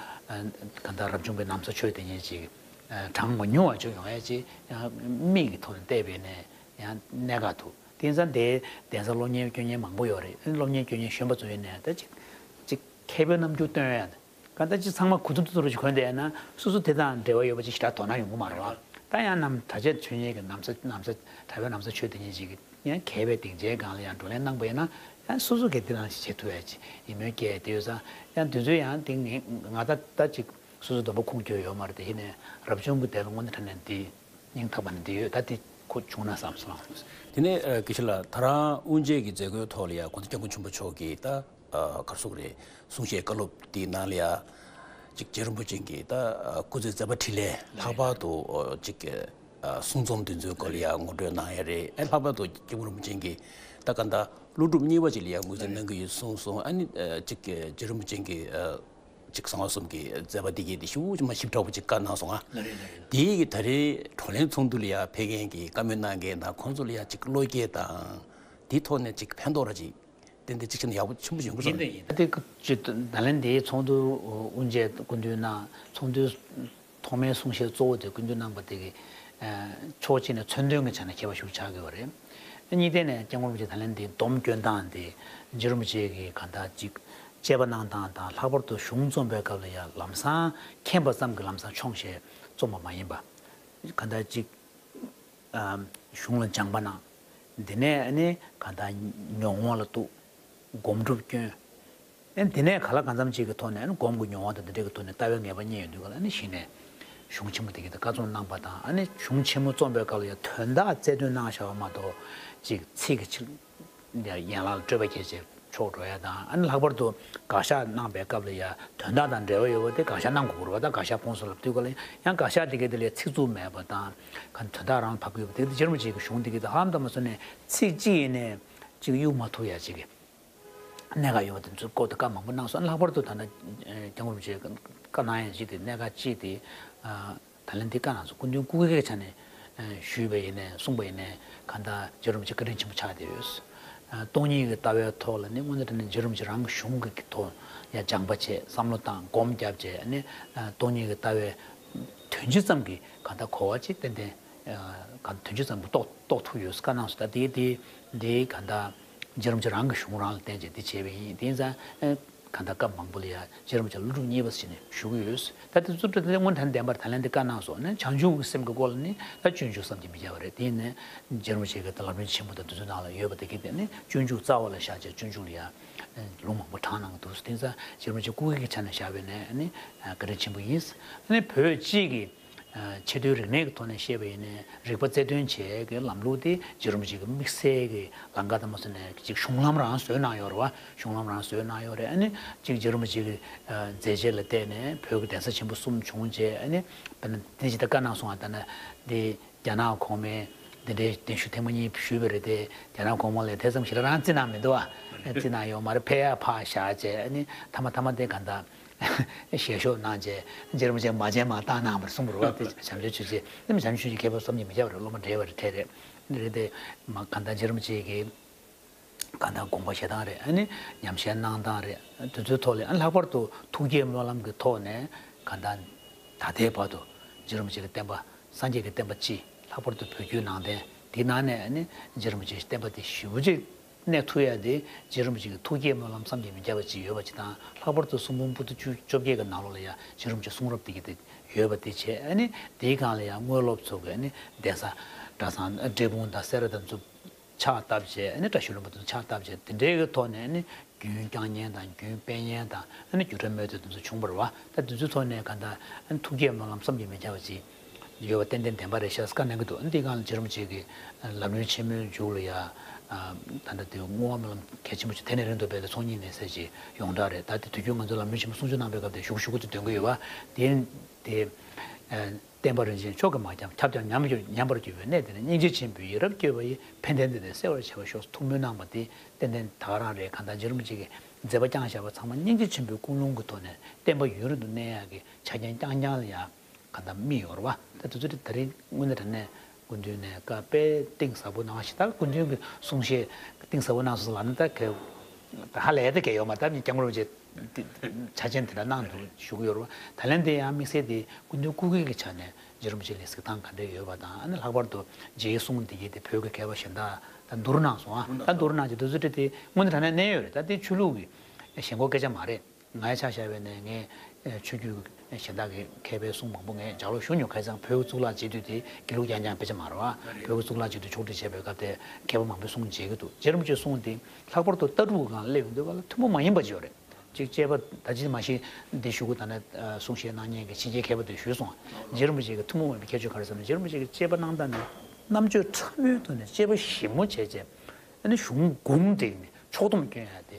གང་ལྟར་རབ་བྱུང་པའི་ན་བཟའ་ཆོས་དེ་ཉིད་ཅིག་གྲངས་མ་ཉུང་བ་ཅིག་ཡོང་ཡ་ཅིག་ཡང་མིག་གི་ཐོག་ནས་བལྟས་པས་ནས་ཡང་གནད་འགག་འདུག་དེ་ཡིན་ཙང་དེའི་གདན་ས་སློབ་གཉེར་སྐྱོན་མཁན་མང་པོ་ཡོད་རེད། སློབ་གཉེར་སྐྱོན་མཁན་གཞོན་པ་ཚོ་ཡིན་ནའི་ད་ཅིག་ཅིག་མཁས་པའི་རྣམ་འགྱུར་སྟོན་ཡ། གང་ལྟར་ཅིག་ཚང་མ་གུ་དུམ་དུ་རུ་ཅིག་གོན་བསྡད་ན་སོ་སོ་དེ་དང་འབྲེལ་བ་ཡོད་པ་ཅིག་ཞེ་དྲག་དོ་སྣང་ཡོང་གི་མ་རེད་བ། ད་ཡང་ནམ་གྲྭ་ཆས་ཆོས་ཉིད་ཀྱི་ན་བཟའ་ན་བཟའ་གྲྭ་པའི་ན་བཟའ་ཆོས་དེ་ཉིད་ཅིག་ཡང་མཁས་པའི་སྡིངས་ཆའི་སྒང་ལ་ཡང་བགྲོ་གླེང་གནང་པ་ཡིན་ན་ཡང་སོ་སོ་གིས་དེ་རང་ཞིག་བྱེད་ཐུབ་ཡ་ཅིག་ཡིན་མོད་ཀྱི། དེ་ཡོད་ཙང་ཡང་དུས་ཚོད་ཡང་དེ་ངས་ང་ད་ད་ཅིག་སོ་སོ་སྡོམ་པ་ཁུངས་འཁྱོལ་ཡོད་མ་རེད། དེ་ཡིན་ནའི་རབ་བྱུང་གི་དེ་ལ་དངོས་གནས་དྲང་གནས་འདི་སྙིང་ཐག་པ་ནས་འདི་ཡོད། ད་དེ་ཁོ་བྱུང་ན་བསམ་སོང་། དེ་ནས་ཨ་དགེ་བཤེས་ལགས། ད་རང་དབུ་འབྱེད་ཀྱི་མཛད་སྒོའི་ཐོག་ལ་ཡང་དགོངས་དག་སྐྱབས་མགོན་ཆེན་པོ་མཆོག་གིས་ད་ཨ་ག་རེ་ཟེར་དགོས་རེད། གསུང་བཤད་བཀའ་སློབ་དེའི་ནང་ལ་ཡང་ཅིག་རྗེ་རིན་པོ་ཆེ་གིས་ད་ཨ་སྐུ་ཚེ་མཛད་པ་འཕྲིན་ལས་ལྷག་པར་དུ་ཨ་ཅིག་ཨ་གསུང་རྩོམ་འདི་ཚོའི་སྐོར་ལ་ཡང་ངོ་སྤྲོད་གནང་ཡ་རེད། ཨེ་ལྷག་པར་དུ་སྐྱབས་མགོན་རིན་པོ་ཆེ་གིས་ད་ག་ད་ཀླུ་སྒྲུབ་གཉིས་པ་ཅིག་ལ་ཡང་ངོས་འཛིན་གནང་གི་ཡོད་གསུངས་སོང་། ཨ་ནི་ཨ་ཅིག་རྗེ་རིན་པོ་ཆེ་གིས་ཨ་ཅིག་གསང་བ་གསུམ་གྱི་མཛད་པ་འདི་གས་དེ་ཞེ་པོ་ཅིག་མ་ཞིབ་ཕྲ་པོ་ཅིག་བཀའ་གནང་སོང་ང་། ལགས་རེད། ལགས་རེད། དེའི་གི་ད་རེས་བགྲོ་གླེང་ཚོགས་འདུ་ལ་ཡ་ཕེབས་མཁན་གྱི་བཀའ་མོལ་གནང་མཁན་དང་ཁོང་ཚོ་ལ་ཡ་ཅིག་བློ་སྐྱེད་དང་དེའི་ཐོག་ནས་ཅིག་ཕན་ཐོགས་ར་ཅིག་ཏན་ཏན་ཅིག་བྱས་ན་ཡག་པོ་ཆེན་པོ་ཡོང་གི་ཡིན་རེད། ཡིན། ད་དེ་ད་ལན་དེའི་ཚོགས་འདུ་དབུ་འབྱེད་སྐུ་མདུན་གནང་། ཚོགས་འདུའི་ཐོག་མའི་གསུང་བཤད་གཙོ་བོ་དེ་སྐུ་མདུན་གནང་པ་དེ་གི་ཕྱོགས་གཅིག་ནས་མཚོན་དོན་གྱི་ཆ་ནས་མཁས་པ་ཞིག་ཆགས་ཀྱི་ཡོད་རེད། གཉིས་ཐད་ནས་སྐྱབས་མགོན་རིན་པོ་ཆེ་ད་ལན་དེ་སྡོམ་སྐྱོན་སྟངས་དེ་རྗེ་རིན་པོ་ཆེ་གི་གང་ལྟར་ཅིག་དཔྱད་པ་གནང་སྟངས་དང་། ལྷག་པར་དུ་གཞུང་རྩོམ་པའི་སྐབས་ལ་ཡང་ལམ་སང་མཁྱེན་པ་ཙམ་གྱིས་ལམ་སང་ཆོག་ཤེས་རྩོམ་པ་མ་ཡིན་པ། གང་ལྟར་ཅིག་གཞུང་ལ་སྦྱངས་པ་གནང་། དེ་ནས་ཨ་ནི་གང་ལྟར་ཉོན་མོངས་ལ་གཏུག་སྒོམ་སྒྲུབ་སྐྱོན། ཨ་ནི་དེ་ནས་གང་ལ་གང་འཚམ་ཅིག་གི་ཐོག་ནས་ཨ་ནི་སྒོམ་གྱི་མྱོང་བ་དང་དེ་འདྲ་གི་ཐོག་ནས་ལྟ་བའི་ངེས་པ་རྙེད་ཡོང་དུས་ག་ལ་ཨ་ནི་གཞི་ནས་གཞུང་ཆེན་མོ་དེ་གའི་ཐོག་བཀའ་རྩོམ་གནང་པ་དང་། ཨ་ནི་གཞུང་ཆེན་མོ་རྩོམ་པའི་སྐབས་ལ་ཡང་དོན་དག་རྩལ་འདོན་གནང་བཞག་པ་མ་གཏོགས་ཅིག་ཚིག་གི་ཕྱིར་ཡན་ལག་ལ་སྤྲོས་པ་བསྐྱེད་བྱས་ཕྱོགས་འགྲོ་ཡ་དང་། ཨ་ནི་ལྷག་པར་དུ་དགག་བཞག་གནང་པའི་སྐབས་ལ་ཡང་དོན་དག་དང་འབྲེལ་བ་ཡོད་པ་དེ་དགག་བཞག་གནང་དགོས་རེད་བ། ད་དགག་བཞག་ཕུང་གསུམ་ལབ་དུས་ག་ལ་ཡང་དགག་བཞག་དེ་གའི་དེ་ལ་ཚིག་རྩུབ་མེད་པ་དང་། གང་དོན་དག་རང་ལ་བབ་ཀྱི་ཡོད་པ་དེ་གའི་དེ་རྗེ་རིན་པོ་ཆེ་གི་གཞུང་དེ་གའི་ད་ཧ་ལམ་ད་མ་སོང་ནས་ཚིག་གཅིག་ཡིན་ནའི་ཅིག་གཡུག་མ་ཐུབ་ཡ་ཅིག་གི་གནད་འགག་ཡོད་པ་དེ་ཚོའི་སྐོར་དུ་བཀའ་མང་པོ་གནང་སོང་། ལྷག་པར་དུ་ད་ལྟ་སྐྱབས་མགོན་རིན་པོ་ཆེས་བཀའ་གནང་ཡ་གཅིག་དེ་གནད་འགག་གཅིག་དེ་ད་ལན་འདི་བཀའ་གནང་སོང་། སྐུ་མདུན་སྐུ་སྒེར་གྱི་ཆ་ནས་ཞུས་པ་ཡིན་ནའི་གསུངས་པ་ཡིན་ནའི་གང་ལྟར་རྗེ་རིན་པོ་ཆེ་བཀའ་དྲིན་ཆེན་པོ་ཆགས་བསྡད་ཡོད། སྟོང་ཉིད་ཀྱི་ལྟ་བའི་ཐོག་ལ་ནི་དངོས་གནས་དྲང་གནས་རྗེ་རིན་པོ་ཆེ་རང་གི་གཞུང་གི་ཐོག་ཡ་སྦྱངས་པ་བྱས་བསམ་བློ་བཏང་སྒོམ་བརྒྱབ་བྱས་ནི་སྟོང་ཉིད་ཀྱི་ལྟ་བའི་དོན་སྤྱི་ཙམ་གྱི་གང་ལྟར་གོ་བ་ཅིག་ཏན་ཏན་གང་དོན་སྤྱི་ཙམ་གྱི་རྟོགས་རྟོགས་ཐུབ་ཡོད་བཀའ་གནང་སོང་། ད་དེ་དེ་དེ་གང་ལྟར་རྗེ་རིན་པོ་ཆེ་རང་གི་གཞུང་རང་ལ་བརྟེན་བྱས་འདི་བྱས་པ་ཡིན། དེ་ཡིན་ཙང་ཨེ་གང་ལྟར་སྐབས་མང་པོ་ལ་ཡང་རྗེ་རིན་པོ་ཆེ་ཀླུ་སྒྲུབ་གཉིས་པ་ཟེར་ནས་ཞུ་གི་ཡོད། ད་དེ་ཚོ་དེ་སྔོན་དང་ལྡན་པར་ད་ལན་དེ་བཀའ་གནང་སོང་ནས། བྱང་ཆུབ་ཀྱི་སེམས་ཀྱི་སྐོར་ལ་ནི་ད་སྤྱོད་འཇུག་བསམ་གྱིས་མི་ཁྱབ་པ་རེད། དེ་ཡིན་ནས་རྗེ་རིན་པོ་ཆེ་གི་ད་ལམ་རིམ་ཆེན་པོ་དང་དེ་ཚོའི་ནང་ལ་ཡོད་པ་དེ་གི་དེ་ནི་སྤྱོད་འཇུག་རྩ་བ་ལ་བཞག་བྱས་སྤྱོད་འཇུག་ལ་ཡང་ལུང་མང་པོ་དྲངས་གནང་གི་འདུག། དེ་ཡིན་ཙང་རྗེ་རིན་པོ་ཆེ་སྐུ་སྒེར་གྱི་ཆ་ནས་བཞག་པ་ཡིན་ནའི་ནི་བཀའ་དྲིན་ཆེན་པོ་ཡིན། ནི་བོད་སྤྱི་གི་ ཆེས་མཐོའི་རིག་གནས་ཀྱི་ཐོག་ནས་བཤད་པ་ཡིན་ནའི་རིག་པ་རྩལ་འདོན་བྱེད་ཀྱི་ལམ་ལུགས་དེ་རྗེ་རིན་པོ་ཆེ་གི་དམིགས་བསལ་གྱི་ལམ་ཁ་དང་མ་སོང་ནས་ཅིག་གཞུང་ལམ་རང་བཟོས་གནང་ཡོད་རེད་བ། གཞུང་ལམ་རང་བཟོས་གནང་ཡོད་རེད། ཨ་ནི་ཅིག་རྗེ་རིན་པོ་ཆེ་གི་མཛད་རྗེས་ལ་བརྟེན་ནས་བོད་ཀྱི་གདན་ས་ཆེན་པོ་གསུམ་བྱུང་རྗེས། ཨ་ནི་དཔེར་ན་དེ་ཇི་ལྟར་བཀའ་གནང་སོང་བ། ད་ནི་འདི་རྒྱ་ནག་གོང་མའི་འདི་འདྲའི་གདན་ཞུ་ཐེངས་མ་གཉིས་ཞུས་པ་རེད་དེ། རྒྱ་ནག་གོང་མ་ལ་དེ་ཙམ་ཞིག་ལ་རང་བརྩི་གནང་མི་འདུག་བ། བརྩི་གནང་ཡོད་མ་རེད། ཕེབས་ཡ་ཕར་བཞག་བྱས། ཨ་ནི་མཐའ་མ་མཐའ་མ་དེ་ག་འདྲ་ཞལ་ཤོག་གནང་བྱས། རྗེ་རིན་པོ་ཆེ་མ་བྱན་མ་བཏང་གནང་བར་གསུངས་པ་རེད་བ། དེ་བྱམས་ཆེན་ཆོས་རྗེ་དེ་བྱམས་ཆེན་ཆོས་རྗེ་མཁས་པ་བསམ་གྱིས་མི་ཁྱབ་པ་རེད། སློབ་མ་འབྲེལ་བ་རེད། དེ་རེད། འདི་རེད་དེ། མ་ག་འདྲ་རྗེ་རིན་པོ་ཆེ་གི་ག་འདྲ་དགོངས་པ་བཞེས་སྟངས་རེད། ཨ་ནི་ཉམས་བཞེས་གནང་སྟངས་རེད། དེ་ཚོའི་ཐོག་ལ། ཨ་ནི་ལྷག་པར་དུ་ཐུགས་བསྐྱེད་སྨོན་ལམ་གྱི་ཐོག་ནས་ག་འདྲ་ད་ལྟའི་བར་དུ་རྗེ་རིན་པོ་ཆེ་གི་བསྟན་པ། སངས་རྒྱས་ཀྱི་བསྟན་པ་སྤྱི། ལྷག་པར་དུ་བོད་བརྒྱུད་ནང་བསྟན་དེའི་ནང་ནས། ཨ་ནི་རྗེ་རིན་པོ་ཆེའི་བསྟན་པ་དེ་ཞེ་པོ་ཅིག་གནས་ཐུབ་ཡ་དེ་རྗེ་རིན་པོ་ཆེ་གི་ཐུགས་བསྐྱེད་སྨོན་ལམ་བསམ་གྱིས་མི་ཁྱབ་པ་ཅིག་ཡོད་པ་ཅིག་དང་། ལྷག་པར་དུ་གསུང་འབུམ་པོ་ཏི་བཅུ་བཅོ་བརྒྱད་ཀྱི་ནང་ལོགས་ལ་ཡ་རྗེ་རིན་པོ་ཆེའི་གསུང་རབ་དེ་གི་དེ་ཡོད་པ་དེ་བྱས། ཨ་ནི་དེའི་སྒང་ལ་ཡ་དངོས་སློབ་ཚོ་གི། ཨ་ནི་གདན་ས་གྲྭ་ཚང་འབྲས་སྤུངས་དང་སེ་ར་དང་ཚོ་ཕྱག་བཏབ་བྱས། ཨ་ནི་བཀྲ་ཤིས་ལྷུན་པོ་དང་ཕྱག་བཏབ་བྱས། དེ་འདྲའི་གི་ཐོག་ནས་ཨ་ནི་རྒྱུན་བསྐྱང་མཁན་དང་རྒྱུན་སྤེལ་མཁན་དང་། ཨ་ནི་སྒྱུ་འཕྲུལ་མའི་མཛོད་དེ་ཚོ་བྱུང་བ་རེད་བ། ད་དེ་ཚོའི་ཐོག་ནས་ག་འདྲ་ཨ་ནི་ཐུགས་བསྐྱེད་སྨོན་ལམ་བསམ་གྱིས་མི་ཁྱབ་པ་ཅིག་ཡོད་པ་ཏན་ཏན་བདེན་པ་རེད་ཤག་བཀའ་གནང་གི་འདུག། ཨ་ནི་དེའི་སྒང་ལ་རྗེ་རིན་པོ་ཆེ་གི་ལམ་རིམ་ཆེན་མོའི་མཇུག་ལ་ཡ། ད་ལྟ་དེ་བསྔོ་བ་སྨོན་ལམ་གལ་ཆེན་པོ་ཅིག། དེ་ནས་རིང་དུ་སྤེལ་ཏེ་ཚོགས་གཉིས་ནས་ཟེར་ཅིག་ཡོངས་གྲགས་རེད། ད་དེ་དུས་རྒྱུན་ང་ཚོ་ལམ་རིམ་ཆེན་མོ་གསུང་ཆོས་གནང་བའི་སྐབས་དེ་ཞུ་ཞུ་དགོས་ཚུལ་འདོན་གི་ཡོད་པ། དེ་དེ། བསྟན་པ་རིན་ཆེན་མཆོག་གིས་མ་བསྐྱངས། ཁྱབ་བསྐྱངས་ཉམས་གྱུར། ཉམས་པར་གྱུར་པའི་གནས་དེར། སྙིང་རྗེ་ཆེན་པོས་ཡིད་རབ་བསྐྱོད་པ་ཡིས། ཕན་བདེ་འདི་ལྟར་གསལ་བར་བྱེད་པར་ཤོག། ཐུགས་སྨོན་གནང་བ་དེ་ཏན་ཏན་ད་ག་རང་རེད། གང་ལྟར་རྗེ་རིན་པོ་ཆེ་གིས་མཛད་པ་བསྐྱངས་བཞག་པ་ཚང་མ་སྙིང་རྗེ་ཆེན་པོའི་ཀུན་སློང་གི་ཐོག་ནས་བསྟན་པ་ཡུན་རིང་དུ་གནས་ཡག་གི་ཆ་རྐྱེན་རྐྱང་རྐྱང་ལ་ཡ་གང་ལྟར་དམིགས་ཡོད་རེད་བ། ད་དེ་ཚོ་དེ་ད་རིང་དངོས་གནས་དྲང་གནས་སྐུ་མདུན་ནས་བཀའ་དཔེ་གཏིང་ཟབ་པོ་གནང་ཞིག། ད་སྐུ་མདུན་གྱི་གསུང་བཤད་གཏིང་ཟབ་པོ་གནང་སོང་ལབ་ན་ད་ག་ད་ཧ་ལས་ད་ག་ཡོད་མ། ད་མི་སྐྱབས་མགོན་རིན་པོ་ཆེ་ཆ་རྐྱེན་དེ་འདྲ་གནང་འདུག་ཞུ་གི་ཡོད་རེད་བ། ད་ལན་དེ་ཡང་དམིགས་བསལ་དེ་སྐུ་མདུན་སྐུ་སྒེར་གྱི་ཆ་ནས་རྗེ་རིན་པོ་ཆེ་ལ་གཟིགས་སྟངས་ག་འདྲ་ཡོད་པ་དང་། ཨ་ནི་ལྷག་པར་དུ་རྗེའི་གསུང་འདི་གའི་དེ་བོད་ཀྱི་མཁས་པ་གཞན་དག་ད་བསྡུར་གནང་སོང་ཨ། ད་བསྡུར་གནང་རྗེས་དེ་ཚོ་དེ་དེ་དངོས་གནས་དྲང་གནས་གནས་ཡོད་རེད། ད་དེ་ཆོས་ལུགས་ཀྱི་ཞེན་ཁོག་སྐད་ཆ་མ་རེད། ང་ཡ་ཆ་བཞག་པ་ཡིན་ན་ངས་ཆོས་བརྒྱུད་གཞན་དག་གི་མཁས་པའི་གསུང་མང་པོ་ངས་ལྗགས་ཀློག་ཞུ་མྱོང་། ཁ་སང་བོད་ཀྱི་གཙུག་ལག་སྤྱི་འཐུས་དེ་དགེ་ལུགས་རྐྱང་རྐྱང་དཔེ་ཆ་མ་རེད་བ། བོད་ཀྱི་གཙུག་ལག་སྤྱི་འཐུས་ཕྱོགས་སྒྲིག་བྱས་པའི་སྐབས་དེ་མཁས་པ་མང་པོའི་གསུང་མཇལ་གྱི་འདུག། རྗེ་རིན་པོ་ཆེའི་གསུང་དེ་ལྷག་པར་དུ་ལྟ་གྲུབ་ཀྱི་སྒང་སླེབས་ཡོང་དུས་སྐབས་ལ་ཐུན་མོང་མ་ཡིན་པ་ཅིག་ཡོད་རེད། གཅིག་དཔྱད་པ་ད་ཅི་མ་གཞི་འདི་ཞུ་གི། ད་ནས་གསུང་བཤད་གནང་མཁན་གྱི་ཕྱི་རྒྱལ་མཁས་པ་དེ་ཞུས་སོང་། རྗེ་རིན་པོ་ཆེ་གི་ཐུན་མོང་མ་ཡིན་པའི་ཁྱད་ཆོས་ག་རེ་ཟེར་ན། རྗེ་རིན་པོ་ཆེ་གི་དཔྱད་པ་གནང་སྟངས་ནི་རྣམ་དཔྱོད་ཕྲ་མོའི་ཐོག་ནས་དཔྱད་པ་ཞིབ་མོ་བྱས་བྱས། ཨ་ནི་གཞུང་འགུམ་བསྒྲིགས་ནས་ཕྱོགས་བསྡོམས་སྐྱོན་ཡ་དེ་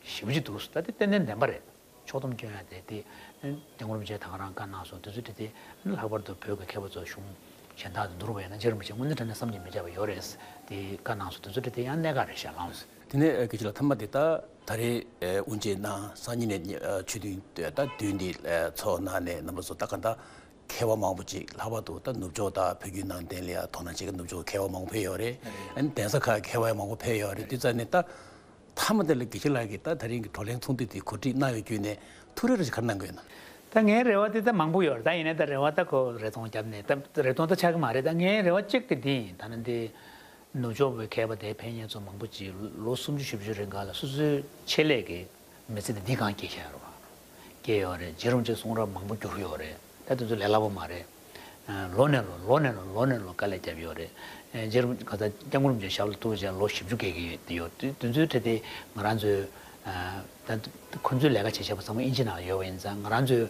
ཞེ་པོ་ཅིག་འདུག། ད་དེ་ཏན་ཏན་བདེན་པ་རེད། ཕྱོགས་བསྡོམས་སྐྱོན་ཡ་དེ་དེ་སྐྱབས་མགོན་རིན་པོ་ཆེ་ད་ག་རང་བཀའ་གནང་སོང་། དེ་ཚོ་དེ་དེ་ལྷག་པར་དུ་བོད་ཀྱི་མཁས་པ་ཚོ་གཞུང་གཞན་དག་དང་བསྡུར་བ་ཡིན་ན་རྗེ་རིན་པོ་ཆེ་དངོས་གནས་དྲང་གནས་བསམ་གྱིས་མི་ཁྱབ་པ་ཡོད་རེད། དེ་བཀའ་གནང་སོང་། དེ་ཚོ་དེ་དེ་ཡང་གནད་འགག་རེད་ཤག་ལགས། དེ་ནས་དགེ་བཤེས་ལགས་ཐ་མ་དེ་ད་ད་རེས་དབུ་འབྱེད་གནང་སང་ཉིན་ནས་ཆོས་ཐུན་ད་བདུན་འདི་ཚོགས་གནང་ནས་རྣམ་པ་ཚོ་ད་ག་ད་མཁས་པ་མང་པོ་ཅིག་ལྷག་པར་དུ་ད་ནུབ་ཕྱོགས་དང་བོད་བརྒྱུད་ནང་བསྟན་ལ་ཡང་དོ་སྣང་བྱེད་མཁན་ནུབ་ཕྱོགས་མཁས་པ་མང་པོ་ཕེབས་ཡོད་རེད། ཨ་ནི་གདན་ས་ཁག་མཁས་པ་ཡང་མང་པོ་ཕེབས་ཡོད་རེད། དུས་ཙམ་ནས་ད་མཐའ་མ་དེ་ལ་དགེ་བཤེས་ལགས་ཀྱིས་ད་ད་རིང་གི་བགྲོ་གླེང་ཚོགས་འདུ་དེ་གོ་སྒྲིག་གནང་བའི་བརྒྱུད་ནས་ཐུགས་རེ་རེ་ཞིག་ག་རེ་གནང་གི་ཡོད་ན། ད་ངའི་རེ་བ་དེ་ད་མང་པོ་ཡོད་རེད། ད་ཡིན་ནའི་ད་རེ་བ་ད་ཁོ་རེ་སྟོང་བརྒྱབ་ནས་ད་རེ་སྟོང་ད་ཆགས་ཀྱི་མ་རེད། ད་ངའི་རེ་བ་གཅིག་དེ་འདི་ཡིན། ད་ནི་འདི་ནུབ་ཕྱོགས་པའི་མཁས་པ་དེ་ཕེབས་མཁན་ཚོ་མང་པོ་ཅིག་ལོ་སུམ་ཅུ་བཞི་བཅུ་རིང་ག་ལ་སོ་སོའི་ཆེད་ལས་ཀྱི་མི་ཚེ་འདི་འདི་སྒང་སྐྱེལ་བཞག་ཡོད་རེད་བ། སྐྱེལ་ཡོད་རེད། རྗེ་རིན་པོ་ཆེའི་གསུང་རབ་མང་པོ་བསྒྱུར་ཡོད་རེད། ད་དེ་ཚོ་ལས་སླ་པོ་མ་རེད། ལོ་ནས་ལོ་ལོ་ནས་ལོ་ལོ་ནས་ལོ་དཀའ་ལས་བརྒྱབ་ཡོད་རེད། རྗེ་རིན་པོ་ཆེ་ག་ས་སྐྱབས་མགོན་རིན་པོ་ཆེ་ཞབས་ལ་གཏུགས་བྱས་ལོ་བཞི་བཅུ་བརྒལ་གྱི་ཡོད་དེ་ཡོད། དེ་དེ་ཚོའི་གྲས་དེ་ང་རང་ཚོའི་ད་ཁོ་ཚོའི་ལས་ཀ་བྱེད་བྱེད་པ་ཚང་མ་དབྱིན་ཇི་ནང་ལ་ཡོད་པ་ཡིན་ཙང་། ང་རང་ཚོའི་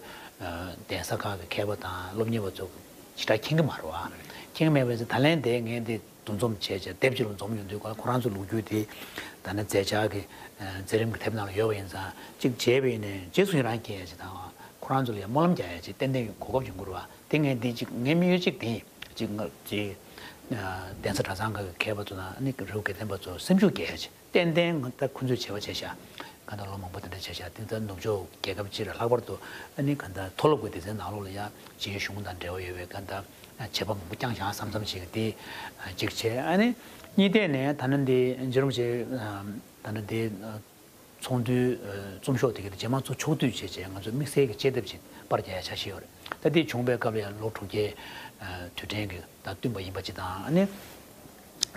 གདན་ས་ཁག་གི་མཁས་པ་དང་སློབ་གཉེར་བ་ཚོ་ཞེ་དྲག་མཁྱེན་གྱི་མ་རེད་བ། མཁྱེན་གྱི་མེད་པ་ཡིན་ཙང་། ད་ལན་དེ་ངས་འདི་འདུ་འཛོམས་བྱས་བྱས་དེབ་གཅིག་ལ་འཛོམས་ཡོང་དུས་སྐབས་ལ་ཁོ་རང་ཚོ་ལོ་རྒྱུས་དེ་ད་ནི་མཛད་འཆར་གྱི་མཛད་རིམ་གྱི་དེབ་ནང་ལ་ཡོད་པ་ཡིན་ཙང་། གཅིག་བྱས་པ་ཡིན་ནའི་རྗེས་སུ་ཡི་རང་སྐྱེལ་ཡ་ཅིག་དང་། ཁོ་རང་ཚོ་ལ་ཡང་སྨོན་ལམ་རྒྱག་ཡ་ཅིག་ཏན་ཏན་གོ་སྐབས་ཅིག་འགོར་བ་དེ། ངས་འདི་གཅིག་ངའི་དམིགས་ཡུལ་གཅིག་དེ་ཡིན། གཅིག་ང་གཅིག་གདན་ས་གྲྭ་ཚང་ཁག་གི་མཁས་པ་ཚོ་དང་། ཨ་ནི་རི་བོ་དགེ་ལྡན་པ་ཚོ་སེམས་ཤུགས་རྒྱག་ཡ་ཅིག་ཏན་ཏན་ད་ཁོ་ཚོས་བྱས་པ་བྱས་ཤག་གང་ལྟར་ལོ་མང་པོ་དེ་འདྲ་བྱས་ཤག་དེ་ལྟར་ནུབ་ཕྱོགས་རྒྱལ་ཁབ་སྤྱི་ལ། ལྷག་པར་དུ་ཨ་ནི་གང་ལྟར་མཐོ་སློབ་ཀྱི་སྡེ་ཚན་ནང་ལོགས་ལ་ཡང་རྗེའི་གཞུང་དང་འབྲེལ་བ་ཡོད་པའི་གང་ལྟར་བྱས་པ་མང་པོ་བསྐྱངས་ཤག་བསམ་བསམ་བྱེད་ཀྱི་དེ་གཅིག་བྱས། ཨ་ནི་གཉིས་ཐད་ནས་ད་ནི་འདི་རྗེ་རིན་པོ་ཆེ་ད་ནི་འདི་ཚོགས་འདུའི་རྩོམ་ཤོག་དེ་ག་དེ་རྗེས་མ་ཚོ་ཕྱོགས་བསྡུས་བྱས་བྱས་ང་ཚོ་དམིགས་བསལ་གྱི་དཔྱད་དེབ་ཅིག་པར་རྒྱག་ཡ་འཆར་གཞི་ཡོད་རེད། ད་དེ་བྱུང་བའི་སྐབས་ལ་ཡང་ལོ་དྲུག་བརྒྱའི་དུས་དྲན་གྱི་དང་བསྟུན་པ་ཡིན་པ་ཅིག་དང་། ཨ་ནི་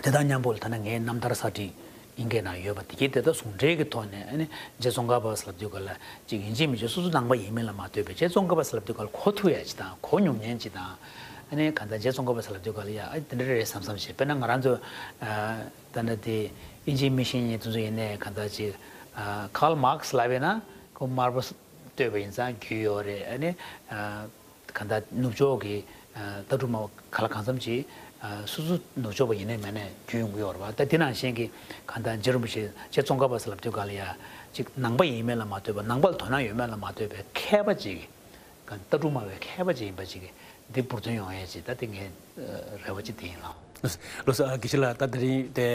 དེ་དང་མཉམ་པོ་ལ་ད་ནི་ངའི་རྣམ་ཐར་གསར་བསྒྲིགས་དབྱིན་སྐད་ནང་ཡོད་པ་དེ་གའི་དེ་དང་ཟུང་འབྲེལ་གྱི་ཐོག་ནས། ཨ་ནི་རྗེ་ཙོང་ཁ་པ་ཟེར་ལབ་དུས་སྐབས་ལ་ཅིག་ཡིན་གཅིག་མིན་གཅིག་སོ་སོ་ནང་པ་ཡིན་མིན་ལ་མ་ལྟོས་པའི་རྗེ་ཙོང་ཁ་པ་ཟེར་ལབ་དུས་སྐབས་ལ་གོ་ཐུབ་ཡ་ཅིག་དང་། གོ་མྱོང་མཁན་ཅིག་དང་། ཨ་ནི་གང་ལྟར་རྗེ་ཙོང་ཁ་པ་ཟེར་ལབ་དུས་སྐབས་ལ་ཡ་ཨ་དེ་འདྲ་རེད་བསམ་བསམ་བྱས། དཔེར་ན་ང་རང་ཚོ་ད་ནི་དེ་དབྱིན་ཇིའི་མི་ཤེས་མཁན་དེ་ཚོ་ཡིན་ནའི་གང་ལྟར་ཅིག་ཁཱལ་མཱག་སི་ལབ་པས་ན་ཁོ་དམར་པོ་ལྟོས་པ་ཡིན་ཙང་རྒྱུས་ཡོད་རེད། ཨ་ནི་གང་ལྟར་ནུབ་ཕྱོགས་ཀྱི་ ལྟ་གྲུབ་སྨྲ་བ་ག་ལ་གང་འཚམ་ཅིག་སོ་སོ་ནུབ་ཕྱོགས་པ་ཡིན་ནའི་མིན་ནའི་རྒྱུས་ཡོང་གི་ཡོད་རེད་བ། ད་དེ་ནང་བཞིན་གྱི་གང་ལྟར་རྗེ་རིན་པོ་ཆེ་རྗེ་ཙོང་ཁ་པ་ཟེར་ལབ་དུས་ག་ལ་ཡ་ཅིག་ནང་པ་ཡིན་མིན་ལ་མ་ལྟོས་པར། ནང་པ་ལ་དོ་སྣང་ཡོད་མེད་ལ་མ་ལྟོས་པའི་མཁས་པ་ཅིག་གི་ལྟ་གྲུབ་སྨྲ་བའི་མཁས་པ་ཅིག་ཡིན་པ་ཅིག་གི་འདི་འབུར་ཐོན་ཡོང་ཡས་ཅིག་ད་དེ་ངའི་རེ་བ་ཅིག་དེ་ཡིན་ལགས། ལགས་སོ། ཨ། དགེ་བཤེས་ལགས། ད་དེ་རིང་དེ་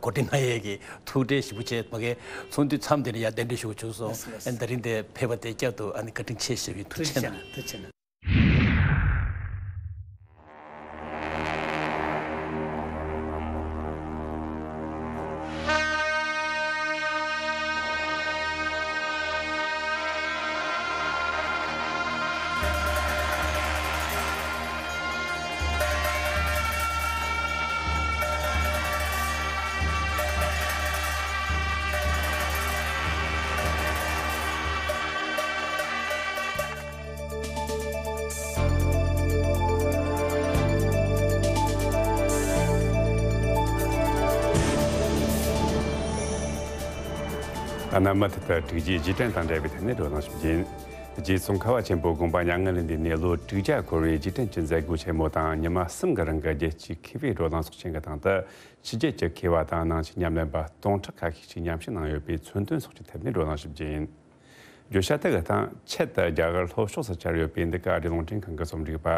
གོ་སྒྲིག་གནང་ཡས་ཀྱི་ཐུགས་ཁྲལ་ཞེ་པོ་བྱས། ཕ་གིའི་ཚོགས་འདུ་མཚམས་དེ་ནས་ཡར་གདན་འདྲེན་ཞུ་དགོས་བྱུང་སོང་། ལགས་སོ། ལགས་སོ། ཨ། དེ་རིང་དེ་ཕེབས་པ་དེ་བསྐྱར་དུ་ཨ་ནི་བཀའ་དྲིན་ཆེ་ཞུ་བའི་ཐུགས་རྗེ་ཆེ་གནང་། ཐུགས་རྗེ་ཆེ་གནང་། ཐུགས་རྗེ་ཆེ་གནང་། ཨ། གནའ་མ་ཐུབ་པ་དྲུག་རྗེའི་རྗེས་དྲན་དང་འབྲེལ་བའི་ཐད་ནས་བགྲོ་གླེང་ཞིག་ཡིན། རྗེ་ཙོང་ཁ་པ་ཆེན་པོ་དགོངས་པ་མྱ་ངན་ལས་འདས་ནས་ལོ་དྲུག་བརྒྱ་འཁོར་བའི་རྗེས་དྲན་གྱི་མཛད་སྒོ་ཆེན་མོ་དང་། ཉི་མ་གསུམ་གྱི་རིང་གི་རྒྱལ་སྤྱིའི་མཁས་པའི་བགྲོ་གླེང་ཚོགས་ཆེན་གྱི་སྟེང་དུ། ཕྱི་རྒྱལ་གྱི་མཁས་པ་དང་ནང་ཆོས་ཉམས་ལེན་པ་སྟོང་ཕྲག་ཁ་ཤས་ཤིག་མཉམ་ཞུགས་གནང་ཡོད་པའི་མཚོན་དོན་སོགས་ཀྱི་ཐད་ནས་བགྲོ་གླེང་ཞིག་བྱས་ཡིན། བརྗོད་བྱ་དེ་གི་སྟེང་ཆེད་དུ་རྒྱ་གར་ལྷོ་ཕྱོགས་སུ་བཅར་ཡོད་པའི་འདི་ག་ཨ་རིའི་རླུང་འཕྲིན་ཁང་གི་རྩོམ་སྒྲིག་པ་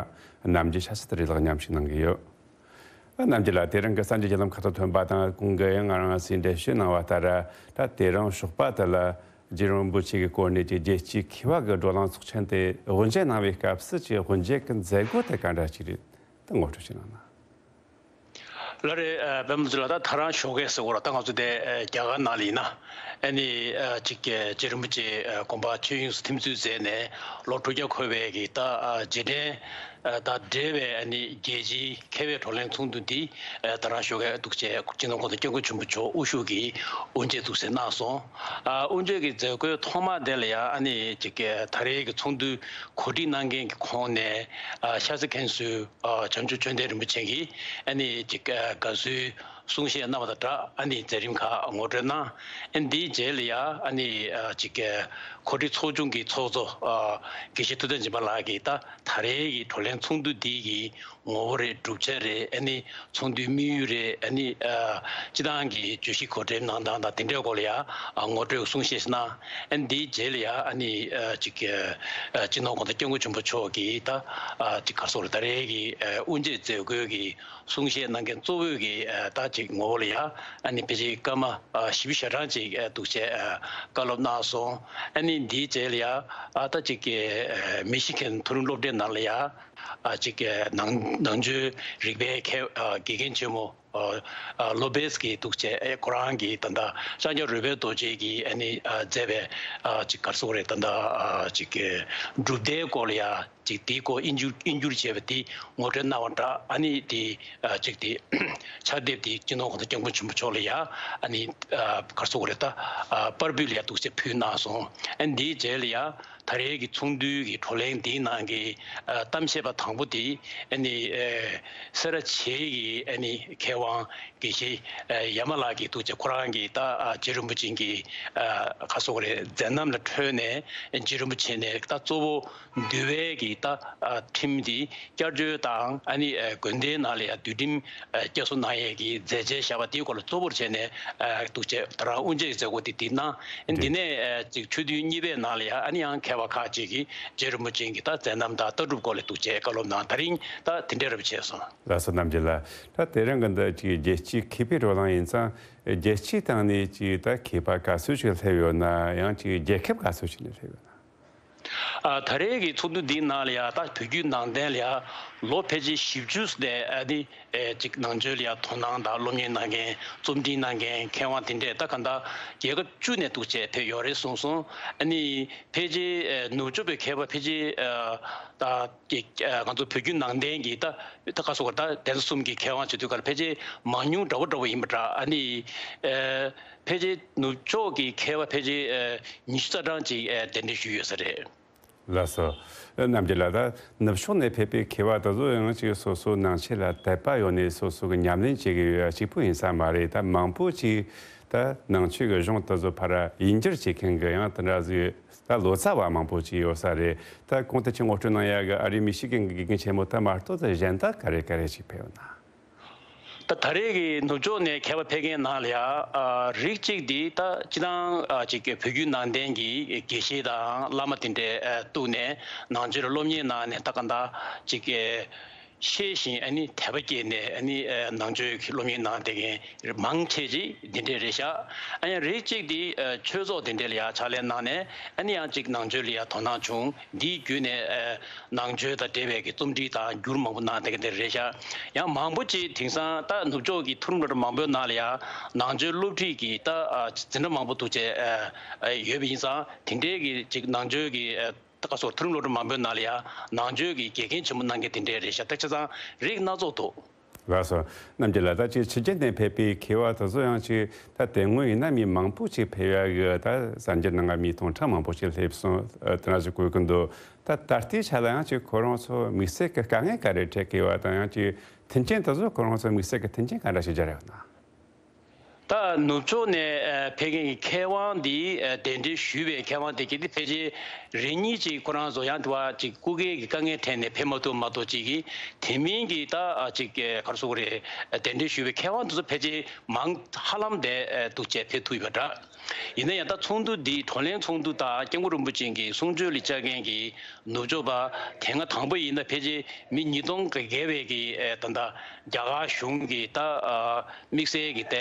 རྣམ་རྒྱལ་ཤཱ་སྟྲི་ལགས་མཉམ་ཞུགས་གནང་གི་ཡོད། རྣམ་རྒྱལ་ལགས། དེ་རིང་གི་གསར་འགྱུར་བརྒྱུད་ལམ་ཁག་ཏུ་ཐོན་པ་དང་། གོང་གི་ཡང་ང་རང་ཚོས་འགྲེལ་བཤད་གནང་བ་ལྟར། ད་དེ་རིང་ཞོགས་པ་དེ་ལ་རྗེ་རིན་པོ་ཆེ་གི་སྐོར་ནས་ཀྱི་རྒྱལ་སྤྱིའི་མཁས་པ་གི་བགྲོ་གླེང་ཚོགས་ཆེན་དེ་དབུ་འབྱེད་གནང་བའི་སྐབས་སུ་ཀྱི་དབུ་འབྱེད་ཀྱི་མཛད་སྒོ་དེ་ག་འདྲ་ཞིག་རེད། དེ་ངོ་སྤྲོད་ཅིག་གནང་ན། ལགས་རེད། ཨ། པདྨ་བདུད་ལགས། ད་ད་རང་ཞོགས་ཀས་ཟེར་བ་ལ། ད་ང་ཚོ་དེ་ཨ་རྒྱ་གར་ནང་ལ་ཡིན་ན། ཨ་ནི་ཨ་ཅིག་རྗེ་རིན་པོ་ཆེ་ཨ་དགོངས་པ་ཆོས་དབྱིངས་སུ་ཐིམ་ཚུལ་མཛད་ནས་ལོ་དྲུག་བརྒྱ་འཁོར་བའི་གི་ད་ཨ་རྗེས་དྲན་ཨ་དང་འབྲེལ་བའི་ཨ་ནི་རྒྱལ་སྤྱིའི་མཁས་པའི་བགྲོ་གླེང་ཚོགས་འདུ་འདི་ཨ་ད་རང་ཞོགས་ཀས་འདུག་བྱས། སྤྱི་ནོར་གོང་ས་སྐྱབས་མགོན་ཆེན་པོ་མཆོག་དབུ་བཞུགས་ཀྱིས་དབུ་འབྱེད་འདུག་སེ་གནང་སོང་། ཨ་དབུ་འབྱེད་ཀྱི་མཛད་སྒོའི་ཐོག་མ་དེ་ལ་ཡང་ཨ་ནི་ཅིག་ད་རེས་ཀྱི་ཚོགས་འདུ་གོ་སྒྲིག་གནང་མཁན་གྱི་ཁོངས་ནས་ཨ་ཤཱསྟྲི་མཁན་ཟུར་ཨ་བྱང་ཆུབ་ཆོས་ལྡན་རིན་པོ་ཆེ་གིས་ཨ་ནི་ཅིག་ཨ་དགའ་བསུའི་གསུང་བཤད་གནང་བ་དང་སྦྲགས། ཨ་ནི་མཛད་རིམ་ཁག་ངོ་སྤྲོད་གནང་། ཨ་འདིའི་རྗེས་ལ་ཡ་ཨ་ནི་ཨ་ཅིག་གོ་སྒྲིག་ཚོགས་ཆུང་གི་ཚོགས་གཙོ་ཨ་དགེ་བཤེས་ཐུབ་བསྟན་སྦྱིན་པ་ལགས་ཀྱིས་ད་ད་རེས་ཀྱི་བགྲོ་གླེང་ཚོགས་འདུ་འདི་གི་ངོ་བོ་རེད། གྲུབ་ཆ་རེད། ཨ་ནི་ཚོགས་འདུའི་དམིགས་ཡུལ་རེད། ཨ་ནི་ཨ་སྤྱི་བཏང་གི་བརྗོད་གཞི་གོ་སྒྲིག་གནང་སྟངས་དང་དེ་འདྲའི་སྐོར་ལ་ཡ་ཨ་ངོ་སྤྲོད་གསུང་བཤད་གནང་། ཨ་འདིའི་རྗེས་ལ་ཡ་ཨ་ནི་ཨ་ཅིག་ཨ་སྤྱི་ནོར་གོང་ས་སྐྱབས་མགོན་ཆེན་པོ་མཆོག་གིས་ད་ཨ་ཅིག་ག་རེ་ཟེར་དགོས་རེད། ད་རེས་ཀྱི་ཨ་དབུ་འབྱེད་མཛད་སྒོའི་གི་གསུང་བཤད་གནང་མཁན་གཙོ་བོའི་གི་ཨ་ད་ཅིག་ངོ་བོ་ལ་ཡ་ཨ་ནི་ཕལ་ཆེར་སྐར་མ་ཨ་བཞི་བཅུ་ཞེ་གྲངས་ཅིག་ཨ་འདུག་བྱས་ཨ་བཀའ་སློབ་གནང་སོང་། ཨ་ནི་འདིའི་རྗེས་ལ་ཡ་ཨ་ད་ཅིག་གི་ཨ་མི་ཤི་གན་མཐོ་རིམ་སློབ་གྲྭའི་ནང་ལ་ཡ་ཨ་ཅིག་གི་ནང་ནང་ཆོས་རིག་པའི་མཁས་ཨ་དགེ་རྒན་ཆེན་མོ་ཨ་ཨ་ལོ་པེས་ཀྱིས་འདུག་བྱས། ཨེ་ཁོ་རང་གིས་ད་ལྟ་ཤཱཀྱ་རོལ་པའི་རྡོ་རྗེ་གིས་ཨ་ནི་ཨ་མཛད་པའི་ཨ་ཅིག་ག་རེ་ཟེར་དགོས་རེད། ད་ལྟ་ཨ་ཅིག་གི་སྒྲུབ་སྡེའི་སྐོར་ལ་ཡ་ཅིག་དེའི་སྐོར་དབྱིན་ཇུ་དབྱིན་ཇུར་བྱས་པ་དེ་ངོ་སྤྲོད་གནང་བ་འདྲ། ཨ་ནི་དེ་ཨ་ཅིག་དེ་ཕྱག་དེབ་དེ་སྤྱི་ནོར་གོང་ས་སྐྱབས་མགོན་ཆེན་པོ་མཆོག་ལ་ཡ་ཨ་ནི་ཨ་ག་རེ་ཟེར་དགོས་རེད། ད་ཨ་པར་ཕུད་ལ་ཡ་འདུག་བྱས་ཕུལ་གནང་སོང་། ཨ་ནི་དེའི་རྗེས་ལ་ཡ་ད་རེས་ཀྱི་ཚོགས་འདུའི་གི་བགྲོ་གླེང་འདིའི་ནང་གི་ཨ་གཏམ་བཤད་པ་དང་པོ་དེ་ཨ་ནི་ཨ་སེ་ར་བྱེས་ཀྱི་ཨ་ནི་མཁས་དབང་དགེ་བཤེས་ཨ་ཡ་མ་ལགས་ཀྱིས་འདུག་བྱས། ཁོ་རང་གིས་ད་ཨ་རྗེ་རིན་པོ་ཆེ་གི་ཨ་ག་རེ་ཟེར་དགོས་རེད། མཛད་རྣམ་ལ་འཕྲོས་ནས་རྗེ་རིན་པོ་ཆེ་ནས་ད་གཙོ་བོ་འདུལ་བའི་གི་ད་ཨ་ཁྲིམས་དེ་བསྐྱར་བཅོས་དང་། ཨ་ནི་ཨ་དགོན་སྡེའི་ནང་ལ་ཡ་འདུལ་ཁྲིམས་ཨ་བསྐྱར་གསོ་གནང་ཡས་ཀྱི་མཛད་རྗེས་བཞག་པ་དེའི་སྐོར་ལ་གཙོ་བོར་བྱས་ནས་ཨ་འདུག་བྱས་ད་རང་དབུ་འབྱེད་མཛད་སྒོ་དེ་དེ་གནང་། འདི་ནས་ཨ་ཅིག་ཆོས་བདུན་གཉིས་པའི་ནང་ལ་ཡ་ཨ་ནི་ཡང་མཁས་པ་ཁག་ཅིག་གིས་རྗེ་རིན་པོ་ཆེ་གི་ད་མཛད་རྣམ་དང་ལྟ་གྲུབ་སྐོར་ལ་འདུག་བྱས་བཀའ་སློབ་གནང་། ད་རིང་ད་དེ་འདྲ་རབ་བྱས་སོང་། ལགས་སོ། རྣམ་རྒྱལ་ལགས། ད་དེ་རིང་གི་འདི་ཅིག་རྒྱལ་སྤྱིའི་མཁས་པའི་བགྲོ་གླེང་ཡིན་ཙང་། རྒྱལ་སྤྱིའི་སྟེང་ནས་ཅིག་ད་མཁས་པ་ག་ཚོད་ཅིག་སླེབས་ཡོད་ན། ཡང་ཅིག་རྒྱལ་ཁབ་ག་ཚོད་ཅིག་ནས་སླེབས་ཡོད་ན། ཨ་ད་རེས་ཀྱི་ཚོགས་འདུ་འདིའི་ནང་ལ་ཡ་ད་བོད་བརྒྱུད་ནང་བསྟན་ལ་ཡ་ལོ་ཕལ་ཆེར་བཞི་བཅུ་ནས་ཨ་ནི་ཨེ་ཅིག་ནང་ཆོས་ལ་ཡ་དོ་སྣང་དང་སློབ་གཉེར་གནང་མཁན། རྩོམ་སྒྲིག་གནང་མཁན་མཁས་དབང་དེ་འདྲས་ད་ག་ད་རྒྱལ་ཁབ་བཅུ་ནས་འདུག་བྱས་ཕེབས་ཡོད་རེད་གསུངས་སོང་། ཨ་ནི་ཕལ་ཆེར་ཨེ་ནུབ་ཕྱོགས་པའི་མཁས་པ་ཕལ་ཆེར་ཨ་ད་ཀྱི་ཨ་ང་ཚོ་བོད་བརྒྱུད་ནང་བསྟན་གྱི་ད་ད་ག་སོགས་ད་གདན་ས་གསུམ་གྱི་མཁས་དབང་བྱེད་དུས་ཀར་ཕལ་ཆེར་མང་ཉུང་འདྲ་བོ་འདྲ་བོ་ཡིན་པ་འདྲ། ཨ་ནི་ཨེ་ཕལ་ཆེར་ནུབ་ཕྱོགས་ཀྱི་མཁས་པ་ཕལ་ཆེར་ཨེ་ཉི་ཤུ་རྩ་གྲངས་ཅིག་ཨེ་གདན་འདྲེན་ཞུས་ཡོད་ས་རེད། ལགས་སོ། རྣམ་རྒྱལ་ལགས། ད་ནུབ་ཕྱོགས་ནས་ཕེབས་པའི་མཁས་པ་དེ་ཚོ་ཡང་ཅིག་སོ་སོའི་ནང་ཆོས་ལ་དད་པ་ཡོད་ནས་སོ་སོ་གི་ཉམས་ལེན་བྱེད་ཀྱི་ཡོད་ཡ་གཅིག་པུ་ཡིན་ས་མ་རེད། ད་མང་པོ་ཅིག་ད་ནང་ཆོས་ཀྱི་གཞུང་དེ་ཚོ་ཕར་ཡིན་གྱིར་བྱེད་མཁན་གྱི་ཡང་དེ་འདྲ་ཟིག་ ད་ལོ་ཙཱ་བ་མང་པོ་ཅིག་ཡོད་ས་རེད། ད་གོང་དུ་ཁྱེད་ངོ་སྤྲོད་གནང་ཡག་གི་ཨ་རིའི་མི་ཤི་གན་གྱི་དགེ་རྒན་ཆེན་མོ་ད་མ་གཏོགས་ད་གཞན་དག་ག་རེ་ག་རེ་ཅིག་ཕེབས་ཡོད་ན། ད་ད་རེས་ཀྱི་ནུབ་ཕྱོགས་ནས་མཁས་པ་ཕེབས་མཁན་ནང་ལ་ཡ་ཨ་རིགས་གཅིག་འདི་ད་སྤྱི་བཏང་ཨ་ཅིག་བོད་བརྒྱུད་ནང་བསྟན་གྱི་དགེ་བཤེས་དང་བླ་མ་དེ་འདྲས་ཨ་གཏུགས་ནས་ནང་ཆོས་ལ་སློབ་གཉེར་གནང་ནས་ད་ག་འདྲ་ཅིག་ཤེས་བཞིན་ཨ་ནི་དད་པ་སྐྱེས་ནས་ཨ་ནི་ནང་ཆོས་ཀྱི་སློབ་གཉེར་གནང་བསྡད་མཁན་མང་ཆེ་ཅིག་འདི་འདྲས་རེད་ཤག་ཨ་ཡང་རིགས་གཅིག་འདི་ཆོས་ཚོགས་དེ་འདྲས་ལ་ཡ་ཕྱག་ལས་གནང་ནས་ཨ་ནི་ཡང་ཅིག་ནང་ཆོས་ལ་ཡ་དོ་སྣང་བྱུང་། འདིའི་བརྒྱུད་ནས་ནང་ཆོས་དང་འབྲེལ་བའི་གི་རྩོམ་བྲིས་དང་བསྒྱུར་མང་པོ་གནང་བསྡད་མཁན་དེ་རེད་ཤག་ཡང་མང་པོ་ཅིག་དེང་སང་ད་ནུབ་ཕྱོགས་ཀྱི་མཐོ་རིམ་སློབ་གྲྭ་མང་པོའི་ནང་ལ་ཡ་ནང་ཆོས་སློབ་ཁྲིད་ཀྱི་ད་འཛིན་གྲྭ་མང་པོ་འདུག་བྱས་ཡོད་པ་ཡིན་ཙང་དེ་འདྲའི་གི་ཅིག་ནང་ཆོས་ཀྱི་ད་ག་སོགས་མཐོ་རིམ་སློབ་གྲྭ་མང་པོའི་ནང་ལ་ཡང་ནང་ཆོས་ཀྱི་དགེ་རྒན་ཆེན་མོ་གནང་མཁན་དེ་འདྲས་རེད་ཤག་ད་ཆ་ཚང་རིགས་སྣ་ཚོགས་འདུག་ལགས་སོ། རྣམ་རྒྱལ་ལགས། ད་ཅིག་ཕྱི་རྒྱལ་ནས་ཕེབས་པའི་མཁས་པ་དེ་ཚོ་ཡང་ཅིག་ད་དེ་སྔོན་ཡིན་ན་མི་མང་པོ་ཅིག་ཕེབས་ཡག་གི་ད་གསར་འགྱུར་ནང་ང་མི་སྟོང་ཕྲག་མང་པོ་ཅིག་སླེབས་སོང་། དེ་འདྲ་ཞིག་གོ་གི་འདུག་ད་ད་ལྟའི་ཆ་ལ་ཡང་ཅིག་ཁོ་རང་ཚོ་དམིགས་བསལ་གྱི་དཀའ་ངལ་ག་རེ་འཕྲད་ཀྱི་ཡོད་པ་དང་ཡང་ཅིག་མཐུན་རྐྱེན་དེ་ཚོ་ཁོ་རང་ཚོ་དམིགས་བསལ་གྱི་མཐུན་རྐྱེན་ག་འདྲ་ཞིག་སྦྱར་ཡོད་ན། ད་ནུབ་ཕྱོགས་ནས་ཨ་ཕེབས་མཁན་གྱི་མཁས་དབང་འདི་ཨ་གདན་འདྲེན་ཞུས་པའི་མཁས་དབང་དེ་གྱད་དེ་ཕལ་ཆེར་རེ་གཉིས་ཅིག་ཁོ་རང་ཚོ་ཡང་དེ་བ་ཅིག་སྐུ་སྒེར་གྱི་དཀའ་ངལ་འཕྲད་ནས་ཕེབས་མ་ཐུབ་མ་གཏོགས་ཅིག་གིས་དེ་མིན་གྱི་ད་ཨ་ཅིག་ག་རེ་ཟེར་དགོས་རེད། ཨ་གདན་འདྲེན་ཞུས་པའི་མཁས་དབང་དེ་ཚོ་ཕལ་ཆེར་མང་ཧ་ལམ་དེ་ཨ་འདུག་བྱས་ཕེབས་ཐུབ་ཡོད་པ་འདྲ། ཡིན་ན་ཡང་ད་ཚོགས་འདུ་འདི་བགྲོ་གླེང་ཚོགས་འདུ་དང་སྐྱབས་མགོན་རིན་པོ་ཆེ་གི་གསུང་ཆོས་ལ་བཅར་མཁན་གྱི་ནུབ་ཕྱོགས་པ་དེ་སྔ་དང་པོ་ཡིན་ན་ཕལ་ཆེར་མི་ཉིས་སྟོང་བརྒལ་བའི་གི་ཨ་ད་ལྟ་རྒྱ་གར་གཞུང་གི་ད་ཨ་དམིགས་བསལ་གྱི་ད་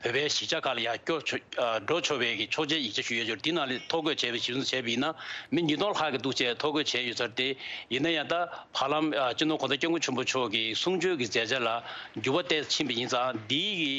བོད་པའི་གཞིས་ཆགས་ཁག་ལ་ཡང་སྐྱོད་ཆོག་ཨ་འགྲོ་ཆོག་པའི་གི་ཆོག་མཆན་ཡིག་ཆ་ཞུ་ཡས་ཅིག་ཡོད། འདི་ནང་ལ་ཐོ་འགོད་བྱས་པའི་ཞིབ་འཚོལ་བྱས་པ་ཡིན་ན་མི་ཉིས་སྟོང་ལྷག་གི་འདུག་བྱས་ཐོ་འགོད་བྱས་ཡོད་ཚར་ཏེ། ཡིན་ན་ཡང་ད་བར་ལམ་ཨ་སྤྱི་ནོར་གོང་ས་སྐྱབས་མགོན་ཆེན་པོ་མཆོག་གི་གསུང་ཆོས་ཀྱི་མཛད་འཆར་ལ་འགྱུར་བ་ཏོག་ཙམ་ཕྱིན་པ་ཡིན་ཙང་འདིའི་གི་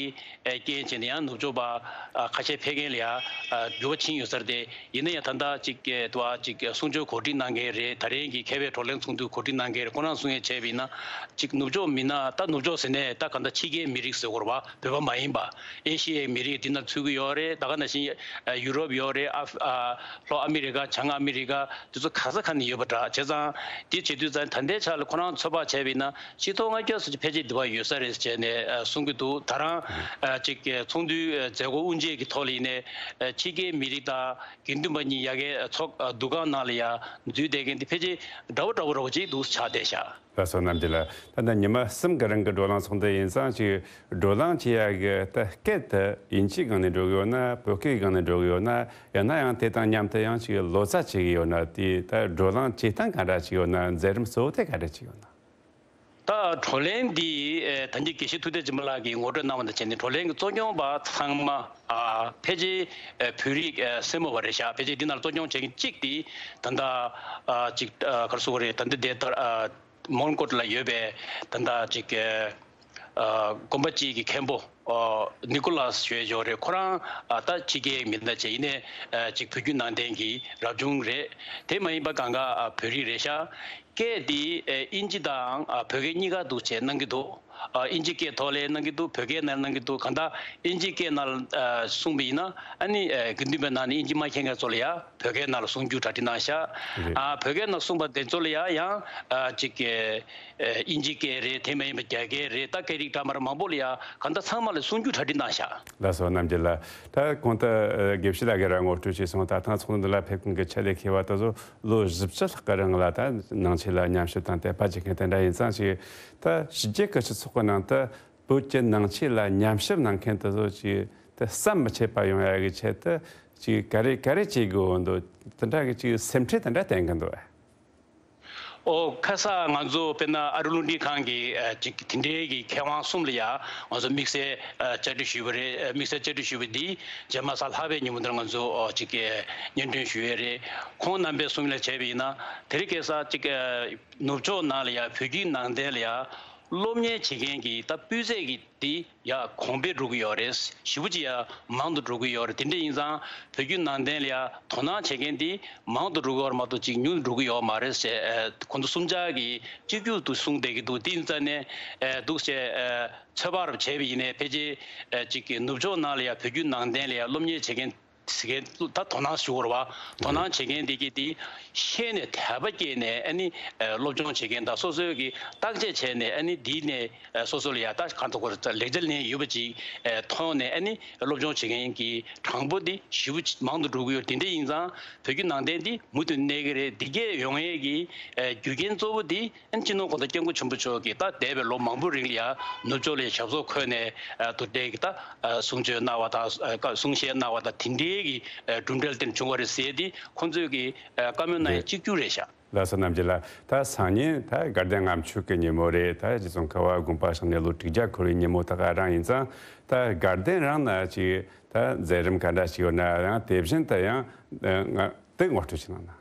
ཨ་རྐྱེན་བྱས་ནས་ཡང་ནུབ་ཕྱོགས་པ་ཨ་ཁ་ཤས་ཕེབས་མཁན་ལ་ཡང་ཨ་འགྱུར་བ་ཕྱིན་ཡོད་ཚར་ཏེ། ཡིན་ན་ཡང་ད་ལྟ་ཅིག་ཨ་དུ་བ་ཅིག་གསུང་ཆོས་གོ་སྒྲིག་གནང་མཁན་རེད། ད་རིང་གི་མཁས་པའི་བགྲོ་གླེང་ཚོགས་འདུ་གོ་སྒྲིག་གནང་མཁན་རེད། ཁོ་རང་གསུང་ཡས་བྱས་པ་ཡིན་ན་ཅིག་ནུབ་ཕྱོགས་མི་སྣ་ད་ནུབ་ཕྱོགས་ཟེར་ནས་ད་ག་འདྲ་ཕྱི་རྒྱལ་མི་རིགས་ཟེར་དགོས་རེད་པ། བོད་པ་མ་ཡིན་པ། ཨེ་ཤི་ཡའི་མི་རིགས་འདི་ན་ཚུད་ཀྱི་ཡོད་རེད། ད་ག་ནང་བཞིན་ཨ་ཡུ་རོབ་ཡོད་རེད། ཨ་ཨ་ལྷོ་ཨ་མི་རི་ཀ། བྱང་ཨ་མི་རི་ཀ། དེ་ཚོ་ག་ས་ག་ནས་ཡོད་པ་འདྲ། བྱས་ཙང་དེ་བྱེད་དུས་ཙང་ད་ལྟའི་ཆ་ལ་ཁོ་རང་ཚོད་དཔག་བྱས་པ་ཡིན་ན་སྤྱི་ཚོགས་ལྔ་བརྒྱ་ཙམ་ཅིག་ཕལ་ཆེར་འདི་བ་ཡོད་ས་རེད་ཟེར་བྱས་ནས་ཨ་གསུང་གི་འདུག་ད་རང་ཨ་ཅིག་ཚོགས་འདུའི་མཛད་སྒོ་དབུ་འབྱེད་ཀྱི་ཐོག་ལ་ཡིན་ནའི་ཨ་ཕྱི་རྒྱལ་མི་རིགས་དང་དགེ་འདུན་པ་གཉིས་ཡ་གིའི་ཚོགས་ཨ་འདུ་ཁང་ནང་ལ་ཡ་འཛུལ་བསྡད་མཁན་དེ་ཕལ་ཆེར་འདྲ་བོ་འདྲ་བོ་འདྲ་བོ་ཅིག་འདུག་ཆགས་བསྡད་ཤག་ལགས་སོ། རྣམ་རྒྱལ་ལགས། ད་ལྟ་ཉི་མ་གསུམ་གི་རིང་གི་བགྲོ་གླེང་ཚོགས་འདུ་ཡིན་ཙང་ཅིག་བགྲོ་གླེང་བྱེད་ཡག་གི་ད་སྐད་དེ་དབྱིན་ཇིའི་སྒང་ནས་འགྲོ་གི་ཡོད་ན། བོད་སྐད་ཀྱི་སྒང་ནས་འགྲོ་གི་ཡོད་ན། ཡང་ན་ཡང་དེ་དང་མཉམ་དུ་ཡང་ཅིག་ལོ་ཙཱ་བྱེད་ཀྱི་ཡོད་ན། དེ་ད་བགྲོ་གླེང་བྱེད་སྟངས་ག་འདྲ་ཅིག་ཡོད་ན། མཛད་རིམ་གཙོ་བོ་དེ་ག་འདྲ་ཅིག་ཡོད་ན། ད་བགྲོ་གླེང་འདི་ཨེ་ད་གིན་དགེ་བཤེས་ཐུབ་བསྟན་སྦྱིན་པ་ལགས་ཀྱིས་ངོ་སྤྲོད་གནང་བ་དང་བྱས་ནས་བགྲོ་གླེང་གི་གཙོ་སྐྱོང་པ་ཚང་མ་ཨ་ཕལ་ཆེར་ཨེ་བོད་རིགས་ཨེ་སེར་མོ་བ་རེད་ཤག་ཕལ་ཆེར་འདི་ནང་གཙོ་སྐྱོང་བྱེད་མཁན་གཅིག་དེ་ད་ལྟ་ཨ་ཅིག་ཨ་ག་རེ་ཟེར་དགོས་རེད། ད་ལྟ་དེ་ལྟར་ཨ་མོན་གྷོ་ལ་ཡོད་པའི་ད་ལྟ་ཅིག་ཨ་དགོན་པ་གཅིག་གི་མཁན་པོ་ཨ་ནི་ཀོ་ལཱས་ཞུ་ཡས་ཅིག་ཡོད་རེད། ཁོ་རང་ཨ་ད་ཕྱི་རྒྱལ་མི་སྣ་ཅིག་ཡིན་ནའི་ཨ་ཅིག་བོད་བརྒྱུད་ནང་བསྟན་གྱི་རབ་བྱུང་རེད། དེ་མ་ཡིན་པ་གང་ག་ཨ་བོད་རིགས་རེད་ཤག་སྐད་འདི་ཨ་དབྱིན་ཇི་དང་ཨ་བོད་སྐད་གཉིས་ཀ་འདུག་བྱས་གནང་གི་འདུག་ཨ་དབྱིན་ཇི་སྐད་ཐོག་ལ་གནང་གི་འདུག་བོད་སྐད་ནང་གནང་གི་འདུག་གང་ལྟར་དབྱིན་ཇི་སྐད་ནང་ཨ་གསུངས་པ་ཡིན་ན་ཨ་ནི་ཨ་དགེ་འདུན་པའི་ནང་ནས་དབྱིན་ཇི་མ་མཁྱེན་མཁན་ཚོ་ལ་ཡ་བོད་སྐད་ནང་ལ་གསུང་རྒྱུ་གྲ་སྒྲིག་གནང་ཤག་རེད། ཨ་བོད་སྐད་ནང་གསུངས་པ་དེ་ཚོ་ལ་ཡ་ཡང་ཨ་ཅིག་ཨ་དབྱིན་ཇི་སྐད་རེད། དེ་མ་ཡིན་པ་རྒྱ་སྐད་རེད། ད་སྐད་རིགས་འདྲ་མི་འདྲ་མང་པོ་ལ་ཡ་གང་ལྟར་ཚང་མ་ལ་གསུང་རྒྱུ་གྲ་སྒྲིག་གནང་ཤག་ལགས་སོ། རྣམ་རྒྱལ་ལགས། ད་གོང་དུ་ཨ་དགེ་བཤེས་ལགས་ཀྱིས་རང་ངོ་སྤྲོད་བྱས་སོང་། ད་ཐེངས་ཚོགས་འདུ་ལ་ཕེབས་མཁན་གྱི་ཆེད་ལས་མཁས་པ་དེ་ཚོ་ལོ་བཞི་བཅུ་ལྷག་གི་རིང་ལ་ད་ནང་ཆོས་ལ་ཉམས་ཞིབ་དང་དད་པ་བྱེད་མཁན་དེ་འདྲ་ཡིན་ཙང་ཅིག་ད་ཕྱི་རྒྱལ་གྱི་སྤྱི་ཚོགས་ཀྱི་ནང་དུ་བོད་ཀྱི་ནང་ཆོས་ལ་ཉམས་ཞིབ་གནང་མཁན་དེ་ཚོ་ཅིག་ད་བསམ་མི་ཁྱབ་པ་ཡོང་ཡ་གི་ཆེད་དུ་ཅིག་ག་རེ་ག་རེ་བྱེད་དགོས་འདུག་དེ་འདྲ་གི་ཅིག་སེམས་ཁྲལ་དེ་འདྲ་བསྟན་གི་འདུག་ཨ། ཨོ་ཁ་སང་ང་ཚོ་དཔེར་ན་ཨ་རི་རླུང་འཕྲིན་ཁང་གི་ཨ་ཅིག་དེ་འདྲའི་གི་མཁས་དབང་གསུམ་ལ་ཡ་ང་ཚོ་དམིགས་བསལ་ཨ་བཅར་འདྲི་ཞུས་པ་རེད། ཨ་དམིགས་བསལ་བཅར་འདྲི་ཞུས་པ་འདི་རྗེས་མ་གཟའ་ལྷག་པའི་ཉིན་མོ་དེར་ང་ཚོ་ཨ་ཅིག་གི་སྙན་སྒྲོན་ཞུས་ཡས་རེད། ཁོང་རྣམ་པས་གསུངས་ལ་བྱས་པ་ཡིན་ན་དེ་རིང་ཁ་སང་ཅིག་ཨ་ནུབ་ཕྱོགས་ནང་ལ་ཡ་བོད་བརྒྱུད་ནང་བསྟན་ལ་ཡ་སློབ་གཉེར་བྱེད་མཁན་གྱི་ད་སྤུས་ཚད་ཀྱི་འདི་ཡ་གོང་འཕེལ་འགྲོ་གི་ཡོད་རེད། ཞེ་པོ་ཅིག་ཡ་མང་དུ་འགྲོ་གི་ཡོད་རེད། དེ་འདྲ་ཡིན་ཙང་བོད་བརྒྱུད་ནང་བསྟན་ལ་ཡ་དོ་སྣང་བྱེད་མཁན་དེ་མང་དུ་འགྲོ་གི་ཡོད་རེད་མ་གཏོགས་ཅིག་ཉུང་དུ་འགྲོ་གི་ཡོད་མ་རེད་ཟེར། ཨ་ཁོང་ཚོ་གསུམ་ཆ་གིས་གཅིག་གྱུར་དུ་གསུངས་བསྡད་ཀྱི་འདུག་དེ་ཡིན་ཙང་ནས་ཨ་འདུག་ཟེར་ཨ་ཚོད་དཔག་རུ་བྱས་པ་ཡིན་ནའི་ཕལ་ཆེར་ཨ་ཅིག་གི་ནུབ་ཕྱོགས་ནང་ལ་ཡ་བོད་བརྒྱུད་ནང་བསྟན་ལ་ཡ་སློབ་གཉེར་བྱེད་མཁན་ ཟེར་མཁན་ད་དོ་སྣང་ཞུ་དགོས་རེད་བ། དོ་སྣང་བྱེད་མཁན་དེ་གི་དེ་ཤེས་ནས་དད་པ་སྐྱེས་ནས་ཨ་ནི་སློབ་སྦྱོང་བྱེད་མཁན་དང་སོ་སོའི་གི་བརྟག་དཔྱད་བྱས་ནས་ཨ་ནི་འདི་ནས་སོ་སོ་ལ་ཡ་ད་གང་ཐུབ་ཀྱི་ལེགས་ཆ་ལེན་ཡོད་པ་ཅིག་མཐོང་ནས་ཨ་ནི་སློབ་སྦྱོང་བྱེད་མཁན་གྱི་གྲངས་འབོར་དེ་ཞེ་པོ་མང་དུ་འགྲོ་གི་ཡོད། དེ་འདྲ་ཡིན་ཙང་བོད་བརྒྱུད་ནང་བསྟན་དེ་མུ་མཐུད་གནས་ཀྱི་རེད། འདི་གས་ཡོང་ཡས་ཀྱི་རྒྱུ་རྐྱེན་གཙོ་བོ་དེ། ཨན་སྤྱི་ནོར་གོང་ས་སྐྱབས་མགོན་ཆེན་པོ་མཆོག་གིས་ད་འདས་པའི་ལོ་མང་པོའི་རིང་ལ་ཡང་ནུབ་ཕྱོགས་ལ་ཞབས་སོར་འཁོད་ནས་ཨ་དུ་དེ་གི་ད་ཨ་གསུང་ཆོས་གནང་བ་དང་ཨ་གསུང་བཤད་གནང་བ་དང་དེ་འདྲའི་གི་ཨ་གྲུབ་འབྲས་དེ་བྱུང་བ་རེད་ཟེར་ཏེ་ཁོང་ཚོས་གི་ཨ་བཀའ་མོལ་གནང་ཡ་རེད། གཅིག་གྱུར་རེད་ཤག་ལགས་སོ། རྣམ་རྒྱལ་ལགས། ད་སང་ཉིན་ད་དགའ་ལྡན་ལྔ་མཆོད་ཀྱི་ཉིན་མོ་རེད། ད་རྗེ་ཙོང་ཁ་པ་དགོངས་པ་བཞེས་ནས་ལོ་དྲུག་བརྒྱ་འཁོར་བའི་ཉིན་མོ་ད་ག་རང་ཡིན་ཙང་། ད་དགའ་ལྡན་རང་ན་ཅིག་ད་མཛད་རིམ་ག་འདྲ་ཞིག་ཡོད་ན་ཡང་དེ་བཞིན་དུ་ཡང་ང་དེ་ངོ་སྤྲོད་ཅིག་གནང་ན།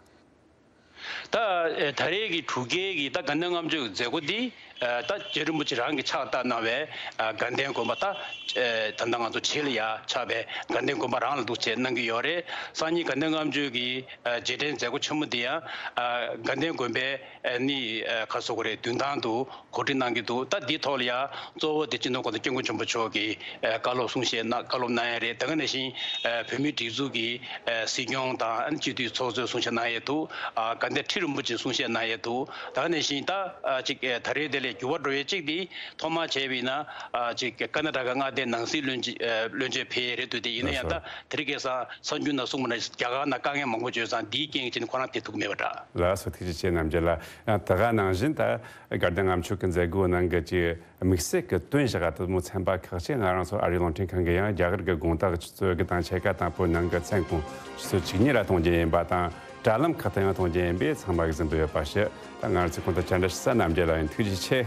ད་ཨེ་ད་རེས་ཀྱི་དྲུག་བརྒྱའི་གི་ད་དགའ་ལྡན་ལྔ་མཆོད་ཀྱི་མཛད་སྒོ་འདི་ཨེ་ད་རྗེ་རིན་པོ་ཆེ་རང་གིས་ཕྱག་བཏབ་གནང་བའི་ཨ་དགའ་ལྡན་དགོན་པ་ད་ཨེ་ད་ལྟ་ང་ཚོ་བྱེས་ལ་ཡ་ཆགས་པའི་དགའ་ལྡན་དགོན་པ་རང་ལ་འདུག་བྱས་གནང་གི་ཡོད་རེད། སང་ཉིན་དགའ་ལྡན་ལྔ་མཆོད་ཀྱི་ཨ་རྗེས་དྲན་མཛད་སྒོ་ཆེན་མོ་འདི་ཡང་ཨ་དགའ་ལྡན་དགོན་པའི་ཨ་ནི་ཨ་ཁ་སོ་གོ་རེ་མདུན་ཐང་དུ་གོ་སྒྲིག་གནང་གི་འདུག་ད་འདི་ཐོག་ལ་ཡང་གཙོ་བོ་དེ་སྤྱི་ནོར་གོང་ས་སྐྱབས་མགོན་ཆེན་པོ་མཆོག་གིས་ཨ་བཀའ་སློབ་གསུང་བཤད་གནང་བཀའ་སློབ་གནང་ཡ་རེད། དེ་ག་ནང་བཞིན་ཨ་བོད་མིའི་སྒྲིག་འཛུགས་ཀྱི་ཨ་སྲིད་སྐྱོང་དང་ཨ་ནི་སྤྱི་འཐུས་ཚོགས་གཙོས་གསུང་བཤད་གནང་ཡས་འདུག་ཨ་དགའ་ལྡན་ཁྲི་རིན་པོ་ཆེས་གསུང་བཤད་གནང་ཡས་འདུག་ད་ག་ནང་བཞིན་ད་ཨ་ཅིག་ཨ་ད་རེས་དེ་ལས་འགྱུར་བ་འགྲོ་ཡས་གཅིག་དེ་ཐོག་མར་བྱས་པ་ཡིན་ན་ཨ་ཅིག་ཀར་ན་ཊ་ཀ་མངའ་སྡེའི་ནང་སྲིད་བློན་ཆེན་ཨ་བློན་ཆེན་ཕེབས་ཡས་རེད་འདུག་དེ་ཡིན་ན་ཡང་ད་དེ་རིང་ཁ་སང་གསར་འགྱུར་ནང་གསུངས་པ་ནང་བཞིན་རྒྱ་གར་ནང་དཀའ་ངལ་མང་པོ་བྱུང་ཙང་འདིའི་རྐྱེན་གྱིས་ཁོ་རང་དེ་ཐུག་མེད་པ་འདྲ། ལགས་སོ། ཐུགས་རྗེ་ཆེ། རྣམ་རྒྱལ་ལགས། ཡང་ད་ག་ནང་བཞིན་ད་དགའ་ལྡན་ལྔ་མཆོད་ཀྱི་མཛད་སྒོའི་ནང་གི་ཅིག་དམིགས་བསལ་གྱི་དོན་བཞག་དེ་མོ་ཚན་པ་ཁག་ཅིག་ང་རང་ཚོ་ཨ་རིའི་རླུང་འཕྲིན་ཁང་གི་ཡང་རྒྱ་གར་གྱི་དགོང་དག་ཆུ་ཚོད་དགུ་དང་ཕྱེད་ཀ་དང་པོའི་ནང་གི་མཚན་གུང་ཆུ་ཚོད་བཅུ་གཉིས་ལ་གཏོང་རྒྱུ་ཡིན་པ་དང་། དྲ་ལམ་ཁག་ཏུ་ཡང་གཏོང་རྒྱུ་ཡིན་པས་ཚང་མ་གིས་གཟིགས་འདོད་ཡོད་པ་ཞུ། ད་ང་རང་ཚོའི་གོང་དུ་བཅར་འདྲི་ཞུ་ས་རྣམ་རྒྱལ་ལགས་ཡིན། ཐུགས་རྗེ་ཆེ།